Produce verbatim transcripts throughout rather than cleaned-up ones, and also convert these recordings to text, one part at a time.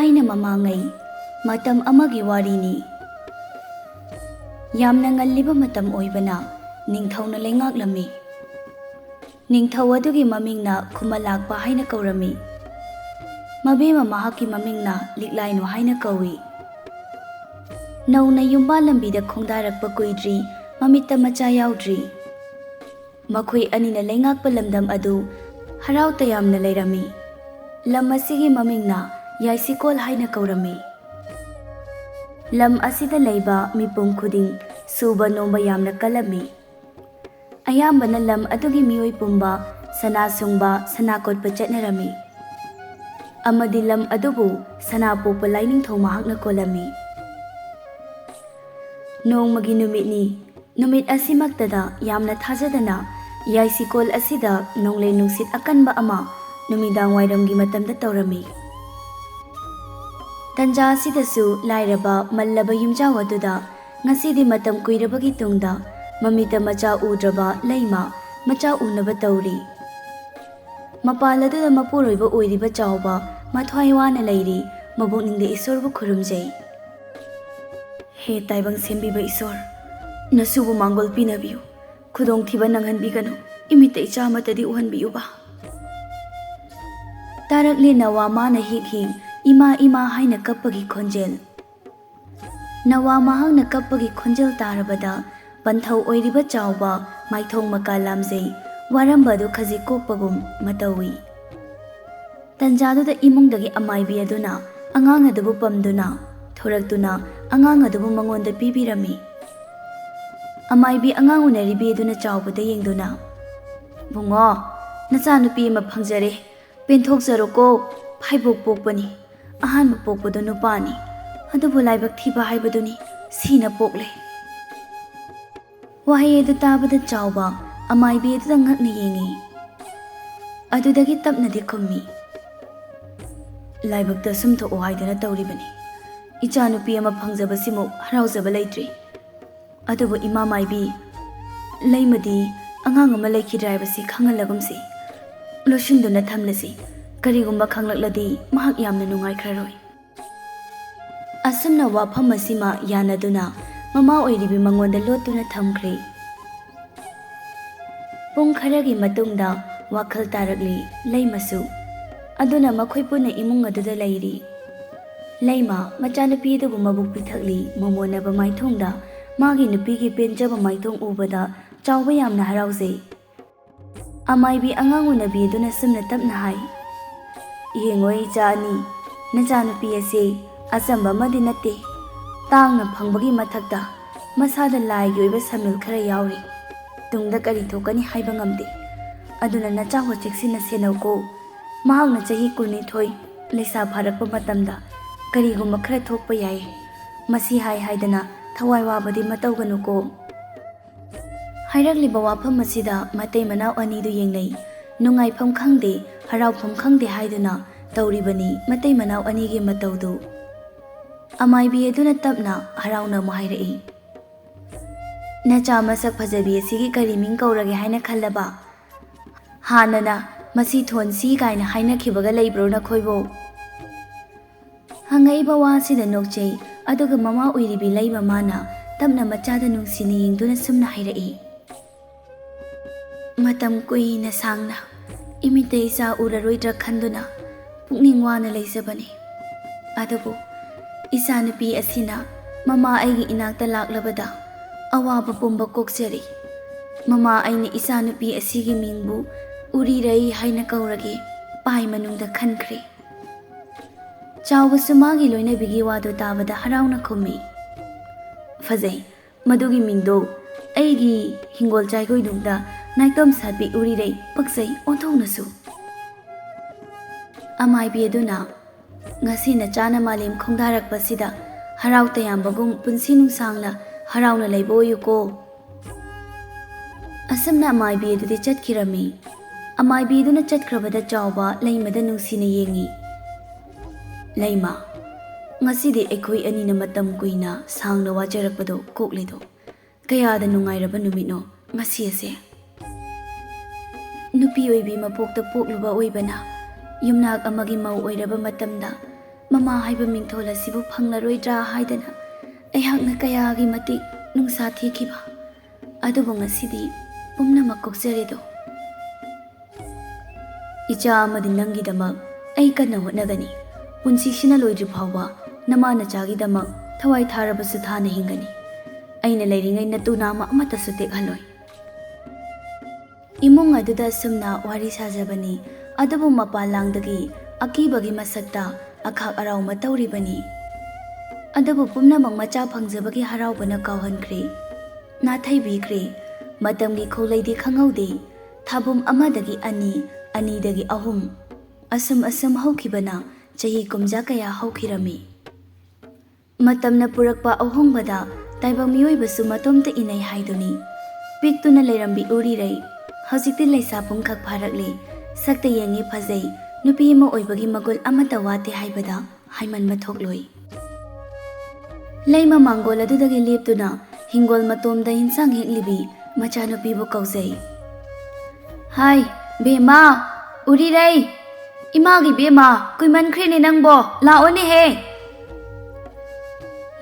ꯑꯩꯅ ꯃꯃꯥꯡꯉꯩ ꯃꯇꯝ ꯑꯃꯒꯤ ꯋꯥꯔꯤꯅꯤ꯫ ꯌꯥꯝꯅ ꯉꯜꯂꯤꯕ ꯃꯇꯝ ꯑꯣꯏꯕꯅ ꯅꯤꯡꯊꯧꯅ ꯂꯩꯉꯥꯛꯂꯝꯃꯤ꯫ ꯅꯤꯡꯊꯧ ꯑꯗꯨꯒꯤ ꯃꯃꯤꯡꯅ ꯈꯨꯃꯂꯥꯛꯄ ꯍꯥꯏꯅ ꯀꯧꯔꯝꯃꯤ꯫ ꯃꯕꯦꯝꯃ ꯃꯍꯥꯛꯀꯤ ꯃꯃꯤꯡꯅ ꯂꯤꯛꯂꯥꯏꯅꯨ ꯍꯥꯏꯅ ꯀꯧꯏ꯫ ꯅꯧꯅ ꯌꯨꯝꯕꯥꯜ ꯂꯝꯕꯤꯗ ꯈꯣꯡꯗꯥꯔꯛꯄ ꯀꯨꯏꯗ꯭ꯔꯤ, ꯃꯃꯤꯠꯇ ꯃꯆꯥ ꯌꯥꯎꯗ꯭ꯔꯤ꯫ ꯃꯈꯣꯏ ꯑꯅꯤꯅ ꯂꯩꯉꯥꯛꯄ ꯂꯝꯗꯝ ꯑꯗꯨ ꯍꯔꯥꯎ ꯇꯌꯥꯝꯅ ꯂꯩꯔꯝꯃꯤ꯫ ꯂꯝ ꯑꯁꯤꯒꯤ ꯃꯃꯤꯡꯅ ꯌꯥꯏꯁꯤꯀꯣꯜ ꯍꯥꯏꯅ ꯀꯧꯔꯝꯃꯤ꯫ ꯂꯝ ꯑꯁꯤꯗ ꯂꯩꯕ ꯃꯤꯄꯨꯝ ꯈꯨꯗꯤꯡ ꯁꯨꯕ ꯅꯣꯝꯕ ꯌꯥꯝꯅ ꯀꯜꯂꯝꯃꯤ꯫ ꯑꯌꯥꯝꯕꯅ ꯂꯝ ꯑꯗꯨꯒꯤ ꯃꯤꯑꯣꯏ ꯄꯨꯝꯕ ꯁꯅꯥ ꯁꯨꯡꯕ, ꯁꯅꯥ ꯀꯣꯠꯄ ꯆꯠꯅꯔꯝꯃꯤ꯫ ꯑꯃꯗꯤ ꯂꯝ ꯑꯗꯨꯕꯨ ꯁꯅꯥ ꯄꯣꯛꯄ ꯂꯥꯏꯅꯤꯡꯊꯧ ꯃꯍꯥꯛꯅ ꯀꯣꯜꯂꯝꯃꯤ꯫ ꯅꯣꯡꯃꯒꯤ ꯅꯨꯃꯤꯠꯅꯤ꯫ ꯅꯨꯃꯤꯠ ꯑꯁꯤꯃꯛꯇꯗ ꯌꯥꯝꯅ ꯊꯥꯖꯗꯅ ꯌꯥꯏꯁꯤꯀꯣꯜ ꯑꯁꯤꯗ ꯅꯣꯡꯂꯩ ꯅꯨꯡꯁꯤꯠ ꯑꯀꯟꯕ ꯑꯃ ꯅꯨꯃꯤꯗꯥꯡ ꯋꯥꯏꯔꯝꯒꯤ ꯃꯇꯝꯗ ꯇꯧꯔꯝꯃꯤ꯫ ꯇꯟꯖꯥ ꯑꯁꯤꯗꯁꯨ ꯂꯥꯏꯔꯕ ꯃꯜꯂꯕ ꯌꯨꯝꯖꯥꯎ ꯑꯗꯨꯗ ꯉꯁꯤꯗꯤ ꯃꯇꯝ ꯀꯨꯏꯔꯕꯒꯤ ꯇꯨꯡꯗ ꯃꯃꯤꯠꯇ ꯃꯆꯥ ꯎꯗ꯭ꯔꯕ ꯂꯩꯃ ꯃꯆꯥ ꯎꯅꯕ ꯇꯧꯔꯤ꯫ ꯃꯄꯥꯜ ꯑꯗꯨꯗ ꯃꯄꯨꯔꯣꯏꯕ ꯑꯣꯏꯔꯤꯕ ꯆꯥꯎꯕ ꯃꯊ꯭ꯋꯥꯏ ꯋꯥꯅ ꯂꯩꯔꯤ, ꯃꯕꯨꯛꯅꯤꯡꯗ ꯏꯁꯣꯔꯕꯨ ꯈꯨꯔꯨꯝꯖꯩ꯫ ꯍꯦ ꯇꯥꯏꯕꯪ ꯁꯦꯝꯕꯤꯕ ꯏꯁꯣꯔ, ꯅꯁꯨꯕꯨ ꯃꯥꯡꯒꯣꯜ ꯄꯤꯅꯕꯤꯌꯨ, ꯈꯨꯗꯣꯡꯊꯤꯕ ꯅꯪꯍꯟꯕꯤꯒꯅꯨ, ꯏꯃꯤꯠꯇ ꯏꯆꯥ ꯑꯃꯠꯇꯗꯤ ꯎꯍꯟꯕꯤꯌꯨꯕ꯫ ꯇꯥꯔꯛꯂꯦ ꯅꯋꯥ ꯃꯥꯅ ꯍꯤꯛ ꯍꯤꯛ, ꯏꯃꯥ ꯏꯃꯥ ꯍꯥꯏꯅ ꯀꯞꯄꯒꯤ ꯈꯣꯟꯖꯦꯜ꯫ ꯅꯋꯥ ꯃꯍꯥꯛꯅ ꯀꯞꯄꯒꯤ ꯈꯣꯟꯖꯦꯜ ꯇꯥꯔꯕꯗ ꯄꯟꯊꯧ ꯑꯣꯏꯔꯤꯕ ꯆꯥꯎꯕ ꯃꯥꯏꯊꯣꯡ ꯃꯀꯥ ꯂꯥꯝꯖꯩ, ꯋꯥꯔꯝꯕ ꯑꯗꯨ ꯈꯖꯤꯛ ꯀꯣꯛꯄꯒꯨꯝ ꯃꯇꯧꯏ꯫ ꯇꯟꯖꯥꯗꯨꯗ ꯏꯃꯨꯡꯗꯒꯤ ꯑꯃꯥꯏꯕꯤ ꯑꯗꯨꯅ ꯑꯉꯥꯡ ꯑꯗꯨꯕꯨ ꯄꯝꯗꯨꯅ ꯊꯣꯔꯛꯇꯨꯅ ꯑꯉꯥꯡ ꯑꯗꯨꯕꯨ ꯃꯉꯣꯟꯗ ꯄꯤꯕꯤꯔꯝꯃꯤ꯫ ꯑꯃꯥꯏꯕꯤ ꯑꯉꯥꯡ ꯎꯅꯔꯤꯕꯤ ꯑꯗꯨꯅ ꯆꯥꯎꯕꯗ ꯌꯦꯡꯗꯨꯅ, "ꯕꯨꯡꯉꯣ, ꯅꯆꯥꯅꯨꯄꯤ ꯑꯃ ꯐꯪꯖꯔꯦ, ꯄꯦꯟꯊꯣꯛꯆꯔꯣꯀꯣ, ꯐꯥꯏꯕꯣꯛ ꯄꯣꯛꯄꯅꯤ, ꯑꯍꯥꯟꯕ ꯄꯣꯛꯄꯗꯨ ꯅꯨꯄꯥꯅꯤ, ꯑꯗꯨꯕꯨ ꯂꯥꯏꯕꯛ ꯊꯤꯕ ꯍꯥꯏꯕꯗꯨꯅꯤ, ꯁꯤꯅ ꯄꯣꯛꯂꯦ꯫" ꯋꯥꯍꯩ ꯑꯗꯨ ꯇꯥꯕꯗ ꯆꯥꯎꯕ ꯑꯃꯥꯏꯕꯤ ꯑꯗꯨꯗ ꯉꯛꯅ ꯌꯦꯡꯉꯤ꯫ ꯑꯗꯨꯗꯒꯤ ꯇꯞꯅꯗꯤ ꯈꯨꯝꯃꯤ, "ꯂꯥꯏꯕꯛꯇ ꯁꯨꯝ ꯊꯣꯛꯑꯣ ꯍꯥꯏꯗꯅ ꯇꯧꯔꯤꯕꯅꯤ꯫ ꯏꯆꯥꯅꯨꯄꯤ ꯑꯃ ꯐꯪꯖꯕꯁꯤꯃꯨꯛ ꯍꯔꯥꯎꯖꯕ ꯂꯩꯇ꯭ꯔꯤ꯫ ꯑꯗꯨꯕꯨ ꯏꯃꯥ ꯃꯥꯏꯕꯤ, ꯂꯩꯃꯗꯤ ꯑꯉꯥꯡ ꯑꯃ ꯂꯩꯈꯤꯗ꯭ꯔꯦ ꯍꯥꯏꯕꯁꯤ ꯈꯪꯍꯜꯂꯒꯨꯝꯁꯤ꯫ ꯂꯣꯠꯁꯤꯟꯗꯨꯅ ꯊꯝꯂꯁꯤ꯫ ꯀꯔꯤꯒꯨꯝꯕ ꯈꯪꯂꯛꯂꯗꯤ ꯃꯍꯥꯛ ꯌꯥꯝꯅ ꯅꯨꯡꯉꯥꯏꯈ꯭ꯔꯔꯣꯏ꯫" ꯑꯁꯨꯝꯅ ꯋꯥꯐꯝ ꯑꯁꯤꯃ ꯌꯥꯅꯗꯨꯅ ꯃꯃꯥ ꯑꯣꯏꯔꯤꯕꯤ ꯃꯉꯣꯟꯗ ꯂꯣꯠꯇꯨꯅ ꯊꯝꯈ꯭ꯔꯦ꯫ ꯄꯨꯡ ꯈꯔꯒꯤ ꯃꯇꯨꯡꯗ ꯋꯥꯈꯜ ꯇꯥꯔꯛꯂꯤ ꯂꯩꯃꯁꯨ꯫ ꯑꯗꯨꯅ ꯃꯈꯣꯏ ꯄꯨꯟꯅ ꯏꯃꯨꯡ ꯑꯗꯨꯗ ꯂꯩꯔꯤ꯫ ꯂꯩꯃ ꯃꯆꯥꯅꯨꯄꯤ ꯑꯗꯨꯕꯨ ꯃꯕꯨꯛ ꯄꯤꯊꯛꯂꯤ꯫ ꯃꯃꯣꯟꯅꯕ ꯃꯥꯏꯊꯣꯡꯗ ꯃꯥꯒꯤ ꯅꯨꯄꯤꯒꯤ ꯄꯦꯟꯖꯕ ꯃꯥꯏꯊꯣꯡ ꯎꯕꯗ ꯆꯥꯎꯕ ꯌꯥꯝꯅ ꯍꯔꯥꯎꯖꯩ꯫ ꯑꯃꯥꯏꯕꯤ ꯑꯉꯥꯡ ꯎꯅꯕꯤ ꯑꯗꯨꯅ ꯁꯨꯝꯅ ꯇꯞꯅ ꯍꯥꯏ, "ꯌꯦꯡꯉꯣ ꯏꯆꯥ ꯑꯅꯤ, ꯅꯆꯥꯅꯨꯄꯤ ꯑꯁꯤ ꯑꯆꯝꯕ ꯑꯃꯗꯤ ꯅꯠꯇꯦ꯫ ꯇꯥꯡꯅ ꯐꯪꯕꯒꯤ ꯃꯊꯛꯇ ꯃꯁꯥꯗ ꯂꯥꯏꯒꯤ ꯑꯣꯏꯕ ꯁꯃꯤꯜ ꯈꯔ ꯌꯥꯎꯔꯤ꯫ ꯇꯨꯡꯗ ꯀꯔꯤ ꯊꯣꯛꯀꯅꯤ ꯍꯥꯏꯕ ꯉꯝꯗꯦ꯫ ꯑꯗꯨꯅ ꯅꯆꯥ ꯋꯥ ꯆꯦꯛꯁꯤꯟꯅ ꯁꯦꯟꯅꯧꯀꯣ꯫ ꯃꯍꯥꯛꯅ ꯆꯍꯤ ꯀꯨꯟꯅꯤꯊꯣꯏ ꯂꯩꯁꯥ ꯐꯥꯔꯛꯄ ꯃꯇꯝꯗ ꯀꯔꯤꯒꯨꯝꯕ ꯈꯔ ꯊꯣꯛꯄ ꯌꯥꯏ꯫ ꯃꯁꯤ ꯍꯥꯏ ꯍꯥꯏꯗꯅ ꯊꯋꯥꯏ ꯋꯥꯕꯗꯤ ꯃꯇꯧꯒꯅꯨꯀꯣ"꯫ ꯍꯥꯏꯔꯛꯂꯤꯕ ꯋꯥꯐꯝ ꯑꯁꯤꯗ ꯃꯇꯩ ꯃꯅꯥꯎ ꯑꯅꯤꯗꯨ ꯌꯦꯡꯅꯩ꯫ ꯅꯨꯡꯉꯥꯏꯐꯝ ꯈꯪꯗꯦ, ꯍꯔꯥꯎꯐꯝ ꯈꯪꯗꯦ ꯍꯥꯏꯗꯨꯅ ꯇꯧꯔꯤꯕꯅꯤ ꯃꯇꯩ ꯃꯅꯥꯎ ꯑꯅꯤꯒꯤ ꯃꯇꯧꯗꯨ꯫ ꯑꯃꯥꯏꯕꯤ ꯑꯗꯨꯅ ꯇꯞꯅ ꯍꯔꯥꯎꯅ ꯑꯃꯨꯛ ꯍꯥꯏꯔꯛꯏ, "ꯅꯆꯥ ꯃꯁꯛ ꯐꯖꯕꯤ ꯑꯁꯤꯒꯤ ꯀꯔꯤ ꯃꯤꯡ ꯀꯧꯔꯒꯦ ꯍꯥꯏꯅ ꯈꯜꯂꯕ? ꯍꯥꯟꯅꯅ ꯃꯁꯤ ꯊꯣꯟꯁꯤ ꯀꯥꯏꯅ ꯍꯥꯏꯅꯈꯤꯕꯒ ꯂꯩꯕ꯭ꯔꯣ ꯅꯈꯣꯏꯕꯨ?" ꯍꯪꯉꯛꯏꯕ ꯋꯥ ꯑꯁꯤꯗ ꯅꯣꯛꯆꯩ꯫ ꯑꯗꯨꯒ ꯃꯃꯥ ꯑꯣꯏꯔꯤꯕꯤ ꯂꯩ ꯃꯃꯥꯅ ꯇꯞꯅ ꯃꯆꯥꯗ ꯅꯨꯡꯁꯤꯅ ꯌꯦꯡꯗꯨꯅ ꯁꯨꯝꯅ ꯍꯥꯏꯔꯛꯏ, "ꯃꯇꯝ ꯀꯨꯏꯅ ꯁꯥꯡꯅ ꯏꯃꯤꯠꯇ ꯏꯆꯥ ꯎꯔꯔꯣꯏꯗ꯭ꯔꯥ ꯈꯟꯗꯨꯅ ꯄꯨꯛꯅꯤꯡ ꯋꯥꯅ ꯂꯩꯖꯕꯅꯤ꯫ ꯑꯗꯨꯕꯨ ꯏꯆꯥꯅꯨꯄꯤ ꯑꯁꯤꯅ ꯃꯃꯥ ꯑꯩꯒꯤ ꯏꯅꯥꯛꯇ ꯂꯥꯛꯂꯕꯗ ꯑꯋꯥꯕ ꯄꯨꯝꯕ ꯀꯣꯛꯆꯔꯤ꯫ ꯃꯃꯥ, ꯑꯩꯅ ꯏꯆꯥꯅꯨꯄꯤ ꯑꯁꯤꯒꯤ ꯃꯤꯡꯕꯨ ꯎꯔꯤꯔꯩ ꯍꯥꯏꯅ ꯀꯧꯔꯒꯦ ꯄꯥꯏ ꯃꯅꯨꯡꯗ ꯈꯟꯈ꯭ꯔꯦ"꯫ ꯆꯥꯎꯕꯁꯨ ꯃꯥꯒꯤ ꯂꯣꯏꯅꯕꯤꯒꯤ ꯋꯥꯗꯨ ꯇꯥꯕꯗ ꯍꯔꯥꯎꯅ ꯈꯨꯝꯃꯤ, "ꯐꯖꯩ, ꯃꯗꯨꯒꯤ ꯃꯤꯡꯗꯣ ꯑꯩꯒꯤ ꯍꯤꯡꯒꯣꯜ ꯆꯥꯏꯈꯣꯏꯗꯨꯡꯗ ꯅꯥꯏꯇꯣꯝ ꯁꯥꯠꯄꯤ ꯎꯔꯤꯔꯩ ꯄꯛꯆꯩ ꯑꯣꯟꯊꯣꯛꯅꯁꯨ"꯫ ꯑꯃꯥꯏꯕꯤ ꯑꯗꯨꯅ, "ꯉꯁꯤ ꯅꯆꯥꯅ ꯃꯥꯂꯦꯝ ꯈꯣꯡꯗꯥꯔꯛꯄꯁꯤꯗ ꯍꯔꯥꯎ ꯇꯌꯥꯝꯕꯒꯨꯝ ꯄꯨꯟꯁꯤ ꯅꯨꯡꯁꯥꯡꯅ ꯍꯔꯥꯎꯅ ꯂꯩꯕ ꯑꯣꯏꯌꯨꯀꯣ"꯫ ꯑꯁꯨꯝꯅ ꯑꯃꯥꯏꯕꯤ ꯑꯗꯨꯗꯤ ꯆꯠꯈꯤꯔꯝꯃꯤ꯫ ꯑꯃꯥꯏꯕꯤ ꯑꯗꯨꯅ ꯆꯠꯈ꯭ꯔꯕꯗ ꯆꯥꯎꯕ ꯂꯩꯃꯗ ꯅꯨꯡꯁꯤꯅ ꯌꯦꯡꯉꯤ꯫ "ꯂꯩꯃ, ꯉꯁꯤꯗꯤ ꯑꯩꯈꯣꯏ ꯑꯅꯤꯅ ꯃꯇꯝ ꯀꯨꯏꯅ ꯁꯥꯡꯅ ꯋꯥꯖꯔꯛꯄꯗꯣ ꯀꯣꯛꯂꯦꯗꯣ꯫ ꯀꯌꯥꯗ ꯅꯨꯡꯉꯥꯏꯔꯕ ꯅꯨꯃꯤꯠꯅꯣ ꯉꯁꯤ ꯑꯁꯦ꯫ ꯅꯨꯄꯤ ꯑꯣꯏꯕꯤ ꯃꯄꯣꯛꯇ ꯄꯣꯛꯂꯨꯕ ꯑꯣꯏꯕꯅ ꯌꯨꯝꯅꯥꯛ ꯑꯃꯒꯤ ꯃꯧ ꯑꯣꯏꯔꯕ ꯃꯇꯝꯗ ꯃꯃꯥ ꯍꯥꯏꯕ ꯃꯤꯡꯊꯣꯜ ꯑꯁꯤꯕꯨ ꯐꯪꯂꯔꯣꯏꯗ꯭ꯔꯥ ꯍꯥꯏꯗꯅ ꯑꯩꯍꯥꯛꯅ ꯀꯌꯥꯒꯤ ꯃꯇꯤꯛ ꯅꯨꯡꯁꯥ ꯊꯤꯈꯤꯕ꯫ ꯑꯗꯨꯕꯨ ꯉꯁꯤꯗꯤ ꯄꯨꯝꯅꯃꯛ ꯀꯣꯛꯆꯔꯦꯗꯣ꯫ ꯏꯆꯥ ꯑꯃꯗꯤ ꯅꯪꯒꯤꯗꯃꯛ ꯑꯩ ꯀꯟꯅ ꯍꯣꯠꯅꯒꯅꯤ꯫ ꯄꯨꯟꯁꯤꯁꯤꯅ ꯂꯣꯏꯗ꯭ꯔꯤ ꯐꯥꯎꯕ ꯅꯃꯥ ꯅꯆꯥꯒꯤꯗꯃꯛ ꯊꯋꯥꯏ ꯊꯥꯔꯕꯁꯨ ꯊꯥꯅ ꯍꯤꯡꯒꯅꯤ꯫ ꯑꯩꯅ ꯂꯩꯔꯤꯉꯩ ꯅꯇꯨ ꯅꯥꯝꯃ ꯑꯃꯠꯇꯁꯨ ꯇꯦꯛꯍꯜꯂꯣꯏ꯫ ꯏꯃꯨꯡ ꯑꯗꯨꯗ ꯑꯁꯨꯝꯅ ꯋꯥꯔꯤ ꯁꯥꯖꯕꯅꯤ꯫ ꯑꯗꯨꯕꯨ ꯃꯄꯥꯟ ꯂꯥꯡꯗꯒꯤ ꯑꯀꯤꯕꯒꯤ ꯃꯁꯛꯇ ꯑꯈꯥꯛ ꯑꯔꯥꯎ ꯑꯃ ꯇꯧꯔꯤꯕꯅꯤ꯫ ꯑꯗꯨꯕꯨ ꯄꯨꯝꯅꯃꯛ ꯃꯆꯥ ꯐꯪꯖꯕꯒꯤ ꯍꯔꯥꯎꯕꯅ ꯀꯥꯎꯍꯟꯈ꯭ꯔꯦ, ꯅꯥꯊꯩꯕꯤꯈ꯭ꯔꯦ꯫ ꯃꯇꯝꯒꯤ ꯈꯣꯡꯂꯩꯗꯤ ꯈꯪꯍꯧꯗꯦ꯫ ꯊꯥꯕꯨꯝ ꯑꯃꯗꯒꯤ ꯑꯅꯤ, ꯑꯅꯤꯗꯒꯤ ꯑꯍꯨꯝ, ꯑꯁꯨꯝ ꯑꯁꯨꯝ ꯍꯧꯈꯤꯕꯅ ꯆꯍꯤ ꯀꯨꯝꯖꯥ ꯀꯌꯥ ꯍꯧꯈꯤꯔꯝꯃꯤ꯫ ꯃꯇꯝꯅ ꯄꯨꯔꯛꯄ ꯑꯍꯣꯡꯕꯗ ꯇꯥꯏꯕꯪ ꯃꯤꯑꯣꯏꯕꯁꯨ ꯃꯇꯣꯝꯇ ꯏꯅꯩ ꯍꯥꯏꯗꯨꯅꯤ꯫ ꯄꯤꯛꯇꯨꯅ ꯂꯩꯔꯝꯕꯤ ꯎꯔꯤꯔꯩ ꯍꯧꯖꯤꯛꯇꯤ ꯂꯩꯁꯥ ꯄꯨꯡꯈꯛ ꯐꯥꯔꯛꯂꯦ꯫ ꯁꯛꯇ ꯌꯦꯡꯉꯦ ꯐꯖꯩ, ꯅꯨꯄꯤ ꯑꯃ ꯑꯣꯏꯕꯒꯤ ꯃꯒꯨꯟ ꯑꯃꯠꯇ ꯋꯥꯠꯇꯦ ꯍꯥꯏꯕꯗ ꯍꯥꯏꯃꯟꯕ ꯊꯣꯛꯂꯣꯏ꯫ ꯂꯩꯃ ꯃꯥꯡꯒꯣꯜ ꯑꯗꯨꯗꯒꯤ ꯂꯦꯞꯇꯨꯅ ꯍꯤꯡꯒꯣꯜ ꯃꯇꯣꯝꯗ ꯏꯟꯁꯥꯡ ꯍꯦꯛꯂꯤꯕꯤ ꯃꯆꯥꯅꯨꯄꯤꯕꯨ ꯀꯧꯖꯩ꯫ "ꯍꯥꯏ, ꯕꯦꯝꯃ, ꯎꯔꯤꯔꯩ! ꯏꯃꯥꯒꯤ ꯕꯦꯝꯃ, ꯀꯨꯏꯃꯟꯈ꯭ꯔꯦꯅꯦ ꯅꯪꯕꯣ, ꯂꯥꯛꯑꯣꯅꯦꯍꯦ!"